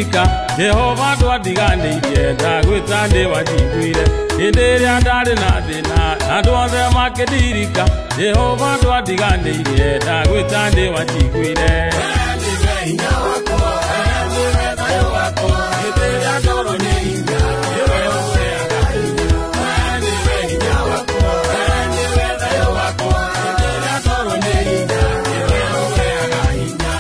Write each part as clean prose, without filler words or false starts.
makĩndirika Jehova ndwandiganĩirie ndagwĩta nĩwanjiguire hĩndĩ ĩrĩa ndarĩ na thĩna andũ othe makĩndirika Jehova ndwandiganĩirie ndagwĩta nĩwanjiguire. Nĩwe hinya wakwa, nĩwe thayũ wakwa, hĩndĩ ĩrĩa ndorwo nĩ hinya, nĩwe ũheaga hinya. Nĩwe hinya wakwa, nĩwe thayũ wakwa, hĩndĩ ĩrĩa ndorwo nĩ hinya, nĩwe ũheaga hinya.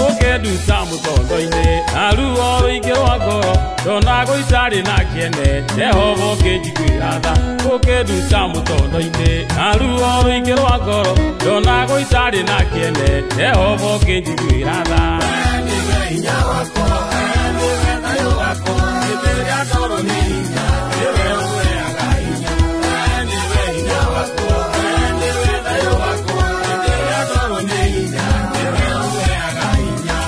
Ũkĩnduta mũtondo-inĩ na ruo rũingĩ rwa ngoro ndonagwo itarĩ na kĩene Jehova ũkĩnjiguĩra tha. Ũkĩnduta mũtondo-inĩ na ruo rũingĩ rwa ngoro ndonagwo itarĩ na kĩene Jehova ũkĩnjiguĩra tha. Nĩwe hinya wakwa, nĩwe thayũ wakwa, hĩndĩ ĩrĩa ndorwo nĩ hinya, nĩwe ũheaga hinya. Nĩwe hinya wakwa, nĩwe thayũ wakwa, hĩndĩ ĩrĩa ndorwo nĩ hinya, nĩwe ũheaga hinya.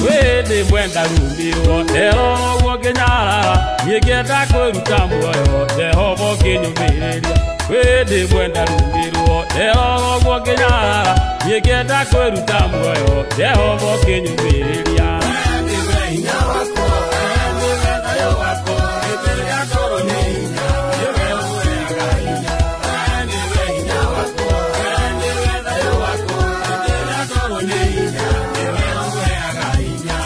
Wĩndĩ mwenda rumbirwo ndero ũguo ngĩnyarara niĩ ngĩenda kwĩruta muoyo Jehova ũkĩnyũmĩrĩria. Wĩndĩ mwenda rumbirwo ndero ũguo ngĩnyarara niĩ ngĩenda kwĩruta muoyo Jehova ũkĩnyũmĩrĩria. Nĩwe hinya wakwa, nĩwe thayũ wakwa, hĩndĩ ĩrĩa ndorwo nĩ hinya, nĩwe ũheaga hinya. Nĩwe hinya wakwa, nĩwe thayũ wakwa, hĩndĩ ĩrĩa ndorwo nĩ hinya, nĩwe ũheaga hinya.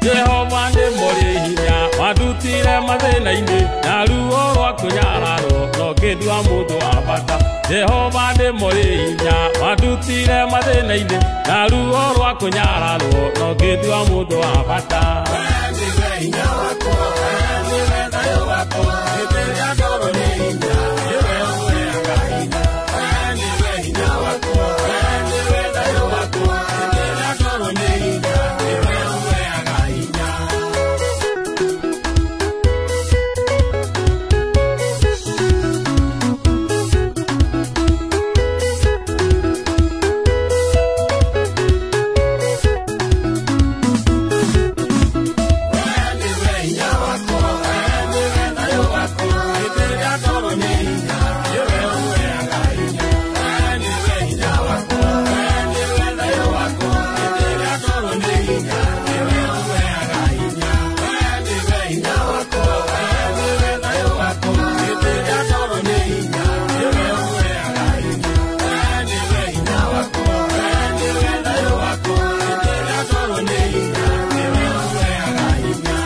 Jehova nĩ mũrĩ hinya wandutire mathĩna-inĩ na ruo rwa kũnyararwo no ngĩndua mũndũ wa bata. Jehova nĩ mũrĩ hinya wandutire mathĩna-inĩ na ruo rwa kũnyararwo no ngĩndua mũndũ wa bata. Nĩwe hinya wakwa, nĩwe thayũ wakwa, hĩndĩ ĩrĩa ndorwo nĩ hinya, nĩwe ũheaga hinya. Nĩwe hinya wakwa, nĩwe thayũ wakwa, hĩndĩ ĩrĩa ndorwo nĩ hinya, nĩwe ũheaga hinya. Nĩwe hinya wakwa, nĩwe thayũ wakwa, hĩndĩ ĩrĩa ndorwo nĩ hinya, nĩwe ũheaga hinya. Nĩwe hinya wakwa, nĩwe thayũ wakwa, hĩndĩ ĩrĩa ndorwo nĩ hinya, nĩwe ũheaga hinya. Nĩwe hinya wakwa, nĩwe thayũ wakwa, hĩndĩ ĩrĩa ndorwo nĩ hinya, nĩwe ũheaga hinya. Nĩwe hinya wakwa, nĩwe thayũ wakwa, hĩndĩ ĩrĩa ndorwo nĩ hinya, nĩwe ũheaga hinya.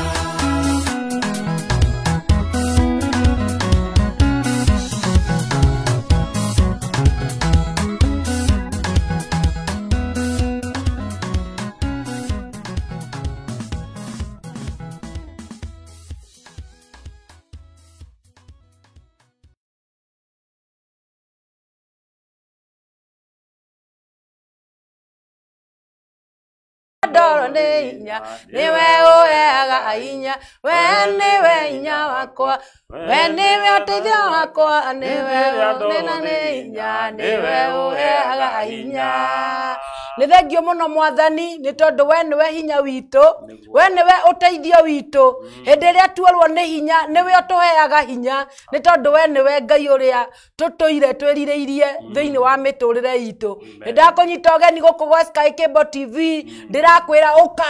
Ndorwo nĩ hinya, nĩwe ũheaga hinya, we nĩwe hinya wakwa, we nĩwe ũteithio wakwa, nĩwe ũnena nĩ hinya, nĩwe ũheaga hinya. Nĩ thengio mũno Mwathani nĩ tondũ we nĩwe hinya witũ, we nĩwe ũteithio witũ. Hĩndĩ ĩrĩa tuorwo nĩ hinya nĩwe ũtũheaga hinya, nĩ tondũ we nĩwe Ngai ũrĩa tũtũire twĩrirĩirie thĩinĩ wa mĩtũrĩre itũ. Nĩ ndakũnyita ũgeni gũkũ gwa Sky Cable TV, ndĩrakwĩra ũka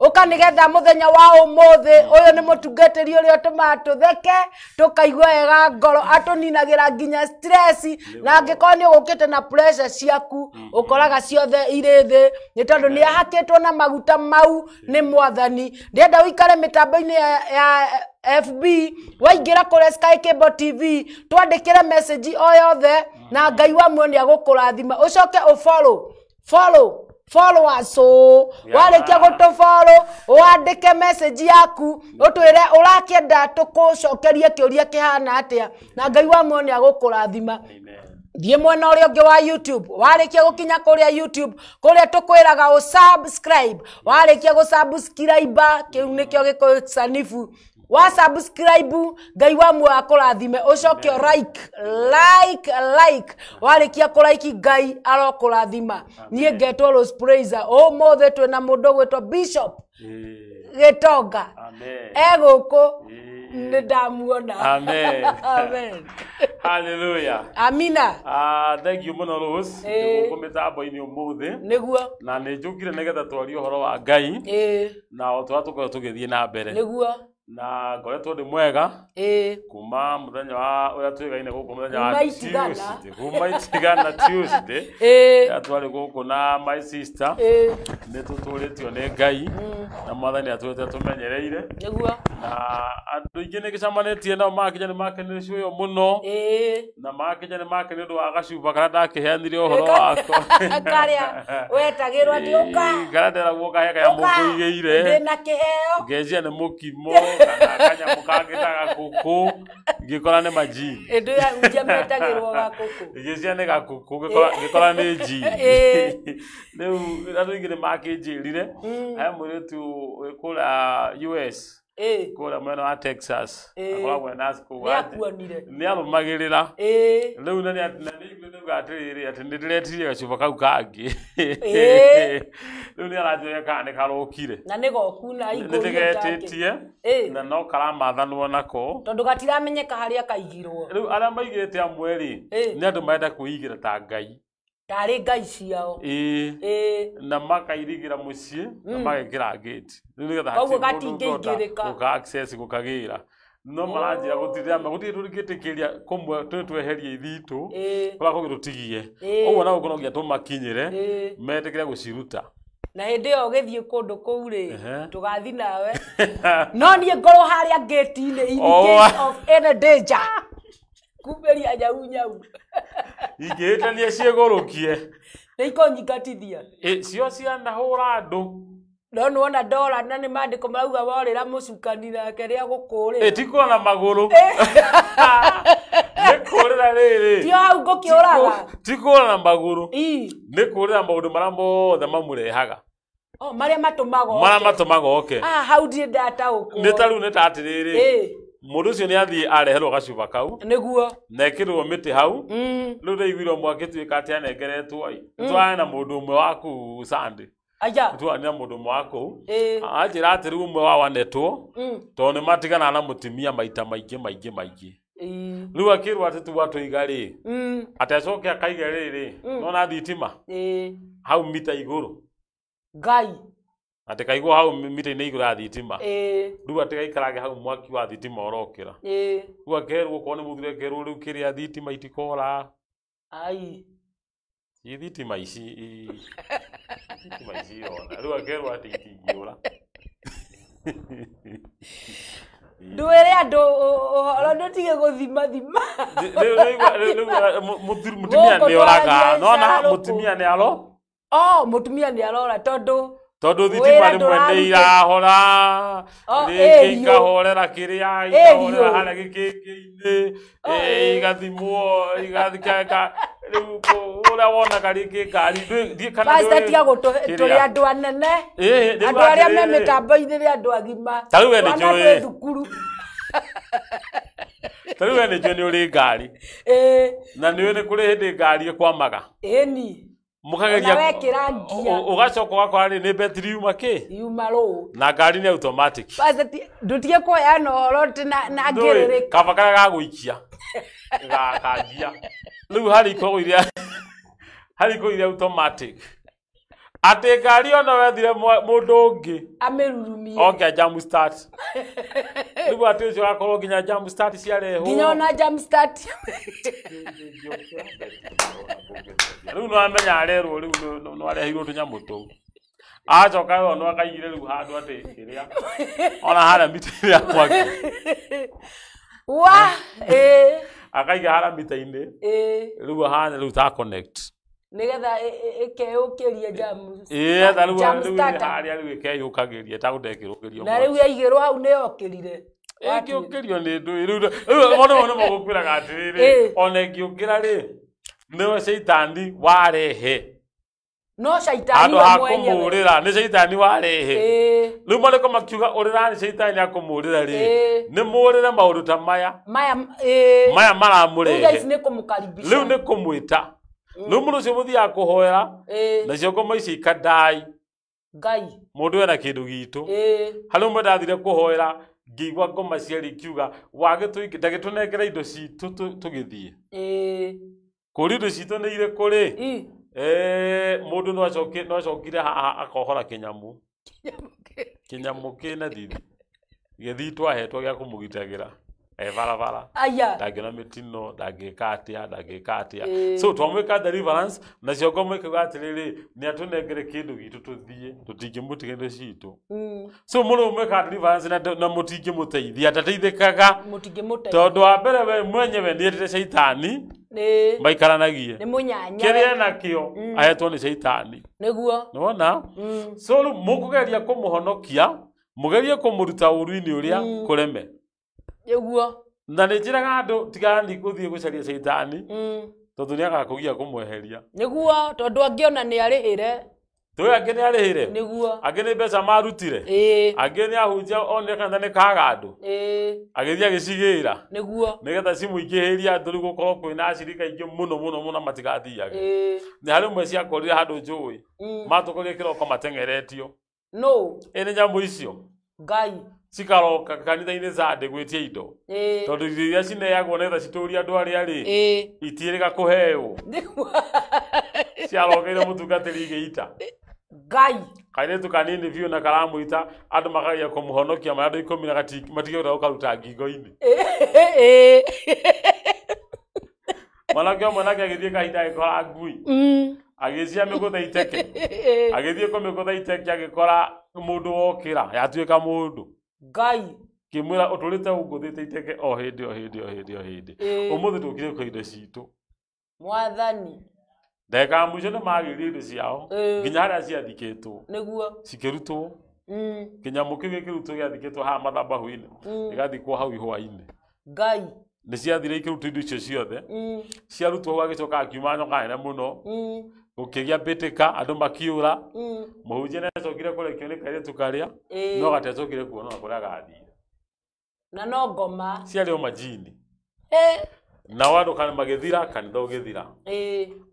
ũka nĩgetha mũthenya wa ũmũthĩ ũyũ nĩ mũtungatĩri ũrĩa ũtũmaga tũtheke tũkaigua wega ngoro, atũninagĩra nginya stress, na angĩkorwo nĩ ũgũkĩte na pressure ciaku ũkoraga ciothe irĩ thĩ, nĩ tondũ nĩ ahakĩtwo na maguta mau nĩ Mwathani. Ndĩrenda ũikare mĩtambo-inĩ ya FB, waingĩra kũrĩa Sky Cable TV, twandĩkĩre message o yothe na Ngai wa muoyo nĩ agũkũrathima. Ũcoke ũfollow follow Follow us o warĩkia gũtũ follow wandĩke message yaku ũtwĩre ũrakĩenda tũkũcokerie kĩũria kĩhana atĩa na Ngai wa muoyo nĩagũkũrathima. Thiĩ mwena ũrĩa ũngĩ wa YouTube, warĩkia gũkinya kũrĩa YouTube kũrĩa tũkwĩraga ũ subscribe, warĩkia gũ subscribe kĩu nĩkĩo Gĩkũyũ sanifu, wa subscribe Ngai wa muoyo akũrathime, ũcoke ũ like like like, warĩkia kũ like Ngai arokũrathima. Niĩ ngetwo Rose Praiser, ũmũthĩ twĩna mũndũ ũgwĩtwo Bishop Gĩtonga egũkũ, nĩ ndamuona. Amen. Amen. Hallelujah. Amina. Thank you mũno Rose gũkũ mĩtambo-inĩ ũmũthĩ nĩguo na nĩ njũkire nĩgetha twarie ũhoro wa Ngai na o tũrĩa tũkorwo tũgĩthiĩ na mbere nĩguo na ngoretwo ndĩ mwega kuma mũthenya wa ũrĩa twĩgaine gũkũ mũthenya wa Tuesday, kuma Itigana Tuesday rĩrĩa twarĩ gũkũ na my sister nĩ tũtũrĩtio nĩ Ngai na Mwathani atũrĩte tũmenyereire nĩguo na andũ aingĩ nĩ gĩcemanĩtie nao makinya nĩ makenire ũyũ mũno na makinya nĩ makenire ũndũ wa gacuba karĩa ndakĩheanire ũhoro wako karĩa wetagĩrwo atĩ ũka karĩa nderagwo kahe karĩa mũkũigĩire ndĩna kĩheo ngecia nĩ mũkimo kana kanyamũ kangĩ ta gakũkũ ngĩkora nĩ majini ĩndũ ya hunjia metagĩrwo gakũkũ ngĩcia nĩ gakũkũ ngĩkora nĩ njini. Rĩu andũ aingĩ nĩ makĩnjĩrire he mũirĩtu wĩ kũrĩa US kũrĩa mwena wa Texas akoragwo ena kũu nĩ arũmagĩrĩra rĩu na nĩ atĩrĩrĩ atĩ nĩ ndĩretirie gacuba kau kangĩ rĩu nĩ aranjũria kana nĩ karokire na nĩ goku na nĩndĩgetĩtie na no karamathanwo nako tondũ gatiramenyeka harĩa kaigirwo. Rĩu arĩa maigĩte amwe rĩ nĩ andũ marenda kwĩigĩra ta Ngai tarĩ Ngai ciao na makairigĩra mũciĩ na magekĩra gate rĩu nĩgetha koguo gatingĩingĩrĩka gũka access gũkagĩra no maranjĩra gũtirĩ gũtirĩ tũngĩtĩkĩria kũmwe twĩ tweherie ithitũ kũrĩa kũngĩ tũtigie ũguo na gũkũ no nginya tũmakinyĩre metĩkĩre gũciruta na hĩndĩ ĩyo ũgĩthiĩ kũndũ kũu rĩ tũgathiĩ nawe no niĩ ngorwo harĩa gate-inĩ in case of any danger kumĩria nyau nyau ingĩhĩtania ciĩgũrũkie nĩ ikũnyingatithia cio cianahũra andũ no nĩwona ndora na nĩ maandĩko marauga worĩra mũcukani nake rĩa gũkũrĩra ti kũra na magũrũ nĩ kũrĩra rĩrĩ tio hau ngũkĩũraga ti kũra na magũrũ nĩ kũrĩra maũndũ marĩa mothe mamũrehaga marĩa matũmaga marĩa matũmaga oke hau ndirĩ ndataũkwo nĩ ta rĩu nĩ ta atĩrĩrĩ mũndũ ũcio nĩ athiĩ areherwo gacuba kau nĩguo na ekĩrwo mĩtĩ hau rĩu ndaiguire ũmwe agĩtuĩka atĩ anengeretwo ĩ nĩtwarĩ na mũndũ ũmwe wa kũu Sunday nĩtwarĩ na mũndũ ũmwe wa kũu anjĩra atĩ rĩu ũmwe wao anetwo tondũ nĩ matiganaga na mũtumia maita maingĩ maingĩ maingĩ rĩu akĩrwo atĩ tu atũiga rĩ atĩ acoke akaige rĩrĩ nona thitima hau mita igũrũ Ngai atĩ kaigwo hau mita-inĩ igũrũ ya thitima rĩu atĩ gaikarage hau mwaki wa thitima ũrokĩra rĩu akerwo okorwo nĩ mũthuri akerwo rĩu kĩrĩa thitima itikora ai thitima ici thitima ici ona rĩu akerwo atĩ itingĩũra ndwĩre andũ ũhoro ndũtige gũthimathima mũtumia nĩ oraga nona mũtumia nĩ aro mũtumia nĩ arora tondũ thitima rĩmwe nĩ irahora rĩngĩ ikahorera kĩrĩa ikahorera harĩa gĩkĩngĩ-inĩ igathimwo igathikaka rĩu ũrĩa wonaga rĩngĩ ngari Pastor tiga tũrĩ andũ anene andũ arĩa me mĩtambo-inĩ nĩ andũ agima ta rĩu we nĩ njũĩ thukuru ta rĩu we nĩ njũĩ nĩ ũrĩ ngari na nĩ ũĩ nĩ kũrĩ hĩndĩ ngari ĩkwamaga ĩni mũkageria ũgacoka ũgakora rĩ nĩ betiri yuma kĩ yuma rũ na ngari nĩ automatic ndũtige kũheana ũhoro atĩ na ngĩrĩrĩka kaba karĩa gagũikia gakangia rĩu harĩ ikoragwo iria harĩ ikoragwo iria automatic atĩ ngari ona wethire mũndũ ũngĩ amĩrurumie oke jump start rĩu atĩ ũcio ũgakorwo nginya jump start ciarehwo nginya ona jump start rĩu no amenya arerwo rĩu no areheirwo tũnyamũ tũu acoka we no akaigire rĩu handũ atĩ kĩrĩa ona harĩa mita-inĩ ya mwaki wa akaiga harĩa mita-inĩ rĩu ahana rĩu ta connect Nĩgetha ĩkeyũkĩrie jam. Ĩĩ, rĩu Jam rĩu starter. harĩa rĩu ĩkeyũkagĩria ĩtagũndekĩrũkĩrio. Na rĩu yaigĩrwo hau nĩyokĩrire. Ĩngĩũkĩrio nĩ ndũĩ rĩu rĩu ona nĩ mũgũkwĩraga atĩrĩrĩ, ona ĩngĩũkĩra rĩ, nĩwe caitani warehe. No caitani handũ we ha mwenyewe. kũmũrĩra nĩ caitani warehe. Ĩĩ. Rĩu marĩko makiuga ũrĩra nĩ caitani akũmũrĩra rĩ, Ĩĩ. nĩ mũrĩre maũndũ ta maya Maya ĩĩ. maya Rĩu thaa maramũrehe. ici nĩ kũmũkaribisha. Rĩu nĩ kũmwĩta. Rĩu mũndũ ũcio mũthiaga kũhoera Ĩĩ. nacio ngoma ici ikandai Ngai. mũndũ ena kĩndũ gitũ. Ĩĩ. Harĩ ũmwe ndathire kũhoera ngĩigua ngoma cierĩ ikiuga wagĩtũ ndagĩtũnengera indo citũ tũgĩthiĩ. Ĩĩ. Kũria indo citũ nĩ irĩkũ rĩ? Ĩ. Mũndũ no acokire haha akohora kĩnyamũ. Kĩnyamũ kĩna thithi. Gĩthii twahetwo gĩa kũmũgitagĩra e barabara. Aya. Ndangĩona mĩtino, ndangĩka atĩa, ndangĩka atĩa. Ĩĩ. So twamwĩka deliverance nacio ngoma ikauga atĩrĩrĩ, nĩ atũnengere kĩndũ gitũ tũthiĩ, tũtingĩmũtiga indo citũ. So mũndũ ũmwĩka deliverance na mũtingĩmũteithia, ndateithĩkaga. Mũtingĩmũteithia. Tondũ wa mbere we mwenyewe nĩetĩte caitani Nĩ maikaranagie. nĩ mũnyanya. Kĩrĩa enakĩo ahetwo nĩ caitani. Nĩguo. Nĩwona? So rĩu mũkũgeria kũmũhonokia, mũgerie kũmũruta ũru-inĩ ũrĩa kũreme. Nĩguo. Na nĩ njĩraga andũ tigani gũthiĩ gũcaria caitani tondũ nĩ agakũgia kũmweheria. Nĩguo tondũ angĩona nĩ arĩhĩre. Tũĩ angĩ nĩ arĩhĩre. Nĩguo. Angĩ nĩ mbeca marutire. Ĩĩ. Angĩ nĩ ahunjia onire kanitha nĩ kaga andũ. Ĩĩ. Agĩthiĩ agĩcigĩra. Nĩguo. Nĩgetha cimũingĩhĩrie andũ rĩu gũkorwo kwĩna acirika aingĩ mũno mũno mũno matigathiage. Ĩĩ. Nĩ harĩ ũmwe ciakorire handũ njũĩ. Matũkorire kĩroko mateng'eretio. No. Ĩ nĩ nyamũ icio. Ngai. Cikaroka kanitha-inĩ Sunday gwĩtia indo. Ĩĩ. Tondũ irio iria cineagwo nĩgetha citũrie andũ arĩa rĩ, Ĩĩ. itiĩrĩga kũheo. Nĩguo. Ciarokeire mũtungatĩri igĩita. Ngai. Kairĩtu kanini biũ na karamũita andũ makageria kũmũhonokia marĩ andũ ikũmi na matingĩhota gũkaruta ngingo-inĩ. Ĩĩ. Mwanake ũmwe nake agĩthiĩ kahinda agĩkora ngui. Agĩcia mĩgũtha iteke. Agĩthiĩ kũmĩgũtha iteke agĩkora mũndũ wokĩra yatuĩka mũndũ. Ngai. Ngĩmwĩra ũtũrĩte ũngũthĩte iteke o hĩndĩ o hĩndĩ o hĩndĩ o hĩndĩ. Ũmũthĩ tũkire kũhe indo citũ. Mwathani. Ndagĩka ya mũico nĩ magĩrire indo ciao nginya harĩa ciathikĩtwo. Nĩguo. Cikĩrutwo. Kĩnyamũ kĩu gĩkĩrutwo gĩathikĩtwo haha mathabahu-inĩ. Gĩgathikwo hau ihũa-inĩ. Ngai. Nĩ ciathire ikĩrutwo indo icio ciothe. Ciarutwo hau agĩcoka akiuma nyoka nene mũno. Gũkĩgĩa mbĩtĩka andũ makiũra. Mũhunjia nĩ acokire kũrekio nĩ kairĩtu karĩa no gatiacokire kuona kũrĩa gathire. Na no ngoma. Ciarĩ o majini. Nao andũ kana magĩthira kanitha ũgĩthira.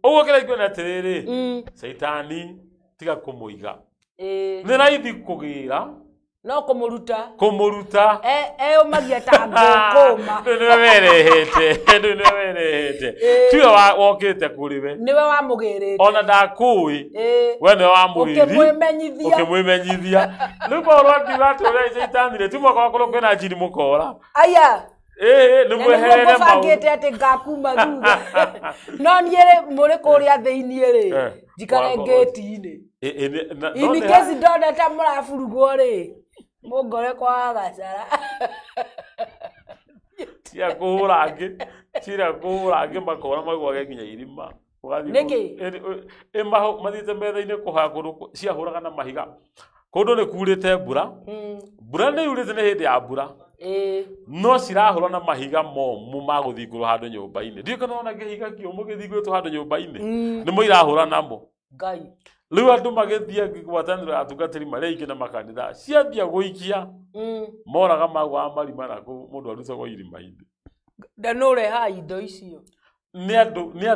Ũguo kĩrĩa ikuona atĩrĩrĩ, caitani tiga kũmũiga. Nĩ raithi kũgĩra. No kũmũruta. Kũmũruta. Eyũmagia ta ngũkũma. Ndũ nĩwe werehete. Ndũ nĩwe werehete. Tiwe wokĩte kũrĩ we. Nĩwe wamũgĩrĩte. Ona ndakũĩ. We nĩwe wamũgĩri. Ũkĩmwĩmenyithia. Ũkĩmwĩmenyithia. Rĩu Paũlũ akiuga atĩ ũrĩa caitani rĩ, ti mũhaka gũkorwo kwĩna njini mũkora. Aya. Ĩĩ, nĩ mweherere maũndũ. Ngũbangĩte atĩ ngakuma thutha. No niĩ rĩ, mũrĩ kũrĩa thĩiniĩ rĩ, njikare ngĩti-inĩ. In case ndona ta mũraburugwo rĩ, mũngore kwa gacara. Cia kũhũra angĩ, cia kũhũra angĩ makora magwage nginya irima. Nĩkĩ? Mathiĩte metha-inĩ kũhoya kũndũ ciahũraga na mahiga. Kũndũ nĩ kurĩte mbura. Mbura nĩ yurĩte nĩ hĩndĩ ya mbura. No cirahũra na mahiga momũ ma gũthingũrwo handũ nyũmba-inĩ. Ndiũĩ kana wona kĩhiga kĩũmũ gĩthingũrĩtwo handũ nyũmba-inĩ. Nĩmo irahũra namo. Ngai. Rĩu andũ magĩthiĩ ngwatanĩro ya atungatĩri marĩ aingĩ na makanitha ciambia gũikia moraga magwaga marima na kũu mũndũ arutagwo irima-inĩ. Na nũ ũrehaga indo icio? Nĩ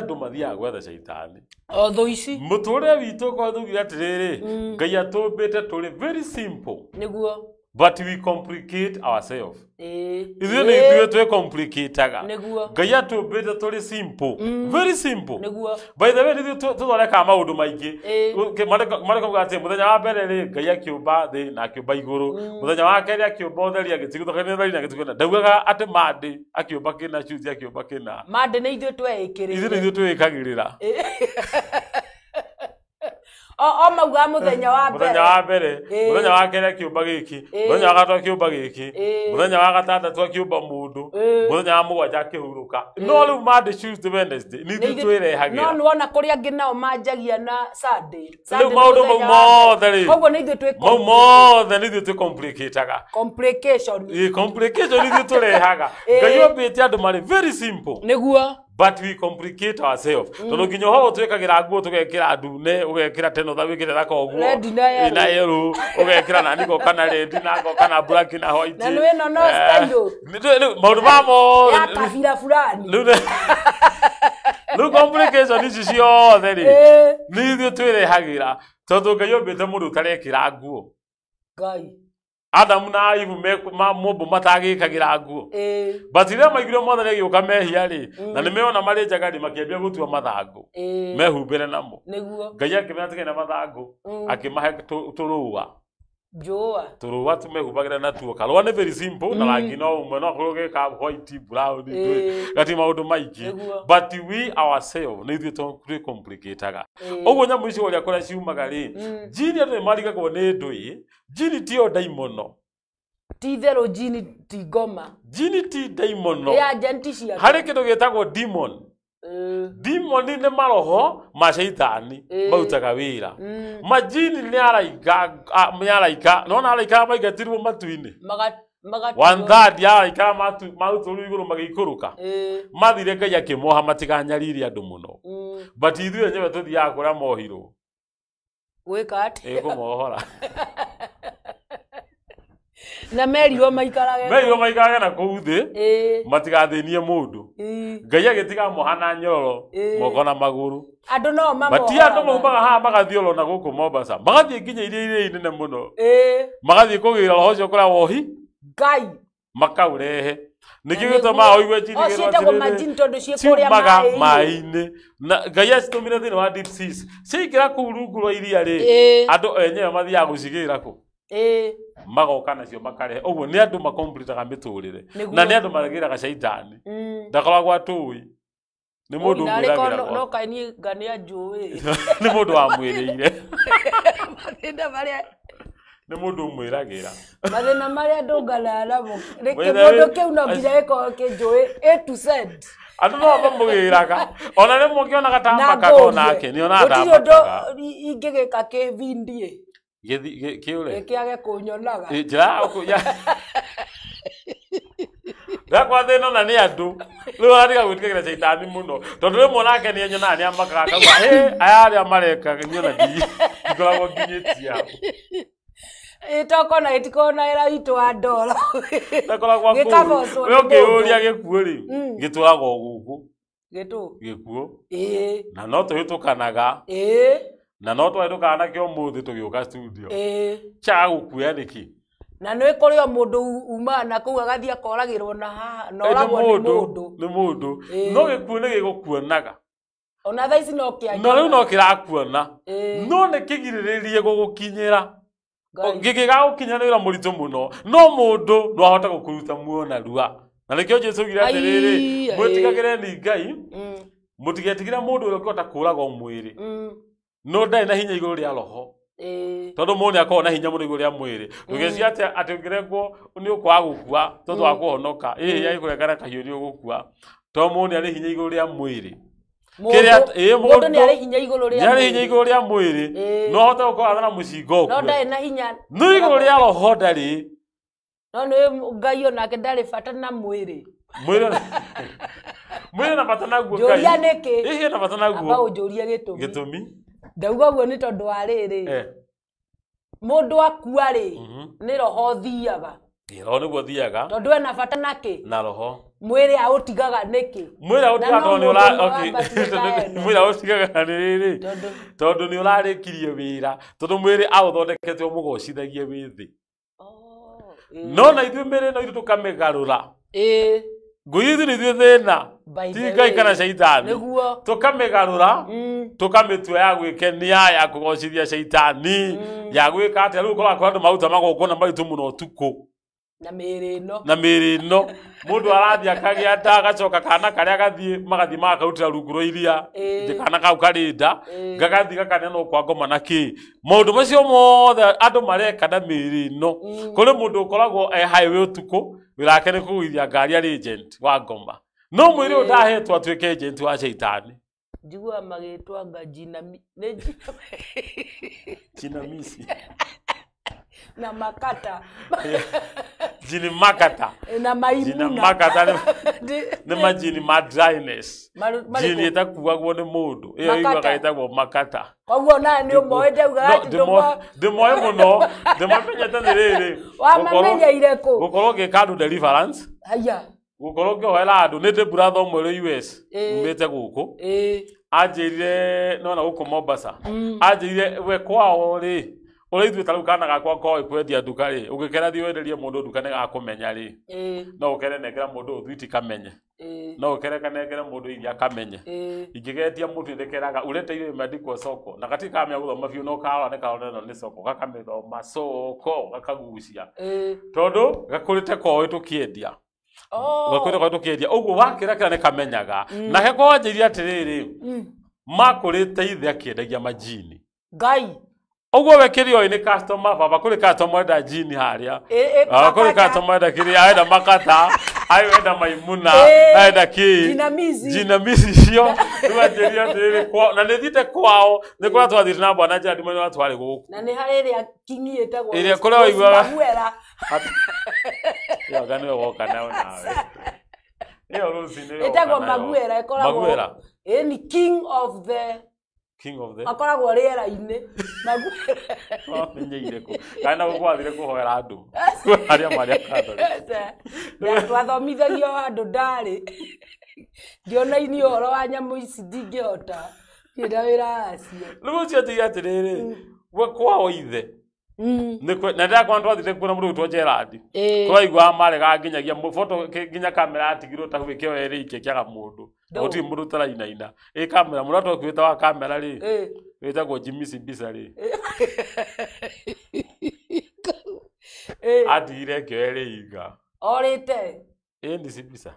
andũ mathiaga gwetha caitani. O thũ ici. Mũtũrĩre witũ korwo tugire atĩrĩrĩ, Ngai atũmbĩte tũrĩ very simple. Nĩguo. But we complicate ourselves. Ithuĩ nĩ ithuĩ twĩcomplicataga. Nĩguo. Ngai atũmbĩte tũrĩ simple. Very simple. Nĩguo. By the way, nĩ ithuĩ tũthondekaga maũndũ maingĩ. Marĩko mauga atĩ mũthenya wa mbere rĩ, Ngai akĩũmba thĩ na akĩũmba igũrũ. Mũthenya wa kerĩ akĩũmba ũtheri agĩtigithũkania ũtheri na agĩtigithũkania. Ndaugaga atĩ Monday akĩũmba kĩna, Tuesday akĩũmba kĩna. Monday nĩ ithuĩ tweĩkĩrĩire. Ithuĩ nĩ ithuĩ twĩĩkagĩrĩra. O mauga muthenya wa mbere. Muthenya wa mbere, muthenya wa kerĩ akiũmba gĩkĩ, muthenya wa gatatũ akiũmba gĩkĩ, muthenya wa gatandatũ akiũmba mũndũ, muthenya wa mũgwanja akĩhurũka. No rĩu Monday, Tuesday, Wednesday nĩ ithuĩ twĩrehagĩra. No nĩwona kũrĩa angĩ nao manjagia na Sunday. Rĩu maũndũ mau mothe rĩ, koguo nĩ ithuĩ twĩ mau mothe nĩ ithuĩ twĩ complicataga. Complication. Complication ithuĩ tũrehaga. Ngai ombĩte andũ marĩ very simple. Nĩguo. But we complicate ourselves. Tondũ nginya ũhoro twĩkagĩra nguo tũgekĩra ndune, ũgekĩra tenotha wĩkĩre thaka ũguo. Red na yellow. Na yellow, ũgekĩra na niko kana red na ngoka na black na white. Na nĩ ĩno no style. Rĩu maũndũ ma mothe. Ya kabira fulani. Rĩu complication ici ciothe rĩ, nĩ ithuĩ twĩrehagĩra tondũ Ngai ombĩte mũndũ ũtarekĩra nguo. Ngai. Adamu na Eve mũmbo matagĩkagĩra nguo. But rĩrĩa maiguire Mwathani agĩũka mehia rĩ, na nĩmeona marĩ njaga rĩ, makĩambia gũtua mathangũ. Mehumbĩre namo. Nĩguo. Ngai akĩmera tigane na mathangũ, akĩmahe tũrũa. Njũa. Tũrũa tũmehumbagĩra natuo. Karũa nĩ very simple, na rangi no ũmwe, no akorwo geka white, brown, gati maũndũ maingĩ. But we ourselves nĩ ithuĩ twĩ complicataga. Ũguo nyamũ icio ũrĩa kũrĩa ciumaga rĩ, jini andũ nĩmarigagwo nĩ ndũĩ, jini tiyo ndaimono. Ti itherũ jini ti ngoma. Jini ti ndaimono. Nĩ agent ciake. Harĩ kĩndũ gĩtagwo demon. Demon nĩ maroho ma caitani marutaga wĩra. Majini nĩ araika, nona araika maingatirwo matu-inĩ. One third ya araika marutũrwo igũrũ magĩikũrũka. Mathire Ngai akĩmoha matiganyarire andũ mũno. But ithuĩ enyewe tũthiaga kũrĩa mohirwo. Gwĩka atĩa? Kũmohora. Na merirwo maikarage. Merirwo maikarage na kũu thĩ, matigathĩnie mũndũ. Ngai agĩtiga moha na nyororo, moko na magũrũ. Andũ no mamohoraga. But ti andũ maumaga haha magathiĩ oro na gũkũ Mombasa. Magathiĩ nginya iria inene mũno. Magathiĩ kũgĩra roho ũcio kũrĩa wohi. Ngai. Makaũrehe. Nĩkĩo gĩtũmaga ũigue jini O ciĩtagwo majini tondũ ciĩ kũrĩa ciumaga maĩ-inĩ. Na Ngai acitũmire thĩinĩ wa deep seas. Ciaingĩra kũu rungu rwa iria rĩ, andũ enyewe mathiaga gũcigĩra kũ? Magoka nacio makarehe. Ũguo nĩ andũ makompletaga mĩtũrĩre. Na nĩ andũ maragĩraga caitani. Ndakoragwo atũĩ. Nĩ mũndũ ũmwĩragĩra. No kaĩ niĩ nga nĩ anjũĩ. Nĩ mũndũ wamwĩrĩire. Mathĩna marĩa nĩ mũndũ ũmwĩragĩra. Mathĩna marĩa ndũnganaga namo. Kĩmũndũ kĩu no nginya gĩkorwo kĩnjũĩ A to Z. Andũ no mamũgĩraga. Ona rĩmwe ũngĩonaga ta amakaga onake, nĩ onaga ta Gũtirĩ ũndũ amakaga. ingĩgĩka kĩbindie. Kĩũre? Gĩkĩage kũnyonaga. Njĩra ya Ndakwa thĩna na nĩ andũ. Rĩu aratiga gwĩtigĩra caitani mũno. Tondũ rĩmwe onake nĩ enyonaga nĩ amakaga akauga, "Hĩ, aya arĩa mareka niĩ ona ndikoragwo nginyĩtie hau." Ĩtokona ĩtikoragwo na wĩra witũ wa ndoro. Ndakoragwo kũu. Gĩkabocwo We nĩ mũndũ. ũngĩũria gĩkuũ rĩ, gĩtũraga o gũkũ. Gĩtũ? Gĩkuũ. Na no tũhĩtũkanaga. Na no twahĩtũkaga nakĩo ũmũthĩ tũgĩũka studio. Kĩaga gũkuoya nĩkĩ? Na nĩ kũrĩ o mũndũ umaga na kũu agathiĩ akoragĩrwo na haha, na oragwo nĩ mũndũ. Nĩ mũndũ. No gĩkuũ nĩ gĩgũkuonaga. Ona thaa ici no kĩanyonaga. Na rĩu no kĩrakuona. No nĩ kĩgirĩrĩrie gũgũkinyĩra. Gĩgĩgagũkinya nĩ wĩra mũritũ mũno. No mũndũ no ahote gũkũruta muoyo narua. Na nĩkĩo Jesũ oigire atĩrĩrĩ, mwĩtigagĩre ni Ngai, mũtigetigĩre mũndũ ũrĩa ũngĩhota kũũraga mwĩrĩ. No ndarĩ na hinya igũrũ rĩa roho. Tondũ mũndũ nĩ akoragwo na hinya mũno igũrũ rĩa mwĩrĩ. Ndũgecirie atĩ ũngĩrengwo nĩ ũkwaga gũkua tondũ wa kũhonoka. Ĩĩ agĩkũrengana kahiũ nĩ ũgũkua. Tondũ mũndũ nĩ arĩ hinya igũrũ rĩa mwĩrĩ. Mũndũ nĩ arĩ hinya igũrũ rĩa Nĩ arĩ hinya igũrũ rĩa mwĩrĩ. No ahote gũkorwo na mũcinga ũkue. No ndarĩ na hinya. No igũrũ rĩa roho ndarĩ. No nĩ Ngai onake ndarĩ bata na mwĩrĩ. Mwĩrĩ na bata naguo Ngai. Njũria nĩkĩ? Ĩĩ na bata naguo. Amba ũnjũrie gĩtũmi. Gĩtũmi? Ndauga ũguo nĩ tondũ wa rĩrĩ. Mũndũ akua rĩ, nĩ roho ũthiaga. Roho nĩguo ũthiaga. Tondũ ena bata nakĩ? Na roho. Mwĩrĩ aũtigaga nĩkĩ? Mwĩrĩ aũtigaga tondũ nĩ ũra okay. Mwĩrĩ aũtigaga nĩ rĩrĩ. Tondũ nĩ ũrarĩkirie wĩra. Tondũ mwĩrĩ aũthondekete ũmũgocithagie wĩ thĩ. No na ithuĩ mĩĩrĩ ĩno itũ tũkamĩgarũra. Ngũi ithuĩ nĩ ithuĩ thĩna. Ti Ngai kana caitani. Tũkamĩgarũra, tũkamĩtua ya gwĩkenia, ya kũgocithia caitani, ya gwĩka atĩa. Rĩu ũkoraga kũrĩ andũ maruta magongona maritũ mũno ũtukũ. Na mĩĩrĩ ĩno. Na mĩĩrĩ ĩno mũndũ arathiĩ akagĩa nda agacoka kana karĩa gathiĩ magathiĩ magakarutĩra rungu rwa iria kana kau karĩ nda gagathiĩ gakaneanwo kwa ngoma na kĩ maũndũ macio mothe andũ mareka na mĩĩrĩ ĩno. Kũrĩ mũndũ ũkoragwo e highway ũtukũ wĩra wake nĩ kũgũithia ngari arĩ agent wa ngoma no mwĩrĩ ũyũ ndahetwo atuĩke agent wa caitani. Njiguaga magĩtwanga jinamisi na makata jini makata na maimuna jini makata nĩ majini ma dryness jini ĩtakuagwo nĩ mũndũ ĩyo iguaga ĩtagwo makata. Koguo nawe nĩ ũmoĩ ndaugaga atĩ ndĩmoĩ mũno ndĩmamenyete nĩ rĩrĩ wamamenyeire kũ gũkorwo ngĩka andũ deliverance haya gũkorwo ngĩhoera andũ nĩ ndĩ brother ũmwe ũrĩ US umĩte gũkũ anjĩrire nona gũkũ Mombasa anjĩrire we kwao rĩ ũrĩa ithuĩ ta rĩu kana gakwa koĩ kwendia nduka rĩ ũngĩkera thiĩ wenderie mũndũ nduka nĩ gakũmenya rĩ no ũkere nengera mũndũ ũthwiti kamenye no ũkere kanengere mũndũ iria kamenye ingĩgetia mũtu ndĩkeraga ũrete irio imeandikwo soko na gatirĩ kamenya gũthoma biũ no karora nĩ karora ĩno nĩ soko gakamĩthoma soko gakagucia tondũ gakũrĩte koĩ tũkĩendia gakũrĩte koĩ tũkĩendia ũguo wakĩra kĩra nĩ kamenyaga nake kwanjĩria atĩrĩrĩ makũrĩte ithe akĩendagia majini Ngai ũguo we kĩrĩa ũĩ nĩ customer baba kũrĩ customer enda jini harĩa kũrĩ customer enda kĩrĩa enda makata ayo enda maimuna enda kĩ jinamizi icio rĩu anjĩrire atĩrĩrĩ na nĩ thiĩte kwao nĩ kũrĩa twathiĩte na bwana Njera ndimwe nĩ twarĩ gũkũ na nĩ harĩ ĩrĩa kingi ĩtagwo ĩrĩa kũrĩa waiguaga ĩyo anga nĩwe woka nayo nawe ĩyo rũcinĩ ĩtagwo Maguera ĩkoragwo ĩ king of the king of the akoragwo rĩera-inĩ wamenyeire kũ kana gũkũ wathire kũhoera andũ arĩa marĩa Catholic twathomithagio handũ ndarĩ ndionaini ũhoro wa nyamũ ici ndingĩhota ndirĩ wĩra wacio rĩu ũcio anjĩire atĩrĩrĩ we kwao ithe na ndĩrakora twathire kuona mũndũ ũgwĩtwo Gerard tũraiguaga maregaga nginyagia foto nginya kamera yatigirwo ta hau ĩkĩoya ĩrĩ ike ĩkĩaga mũndũ gũtirĩ mũndũ ũtarainaina ĩ kamera mũndũ atwakuĩte wa kamera rĩ wĩtagwo Jimmy Sibisa rĩ atigire ĩkĩoya ĩrĩ inga orĩte ĩni Sibisa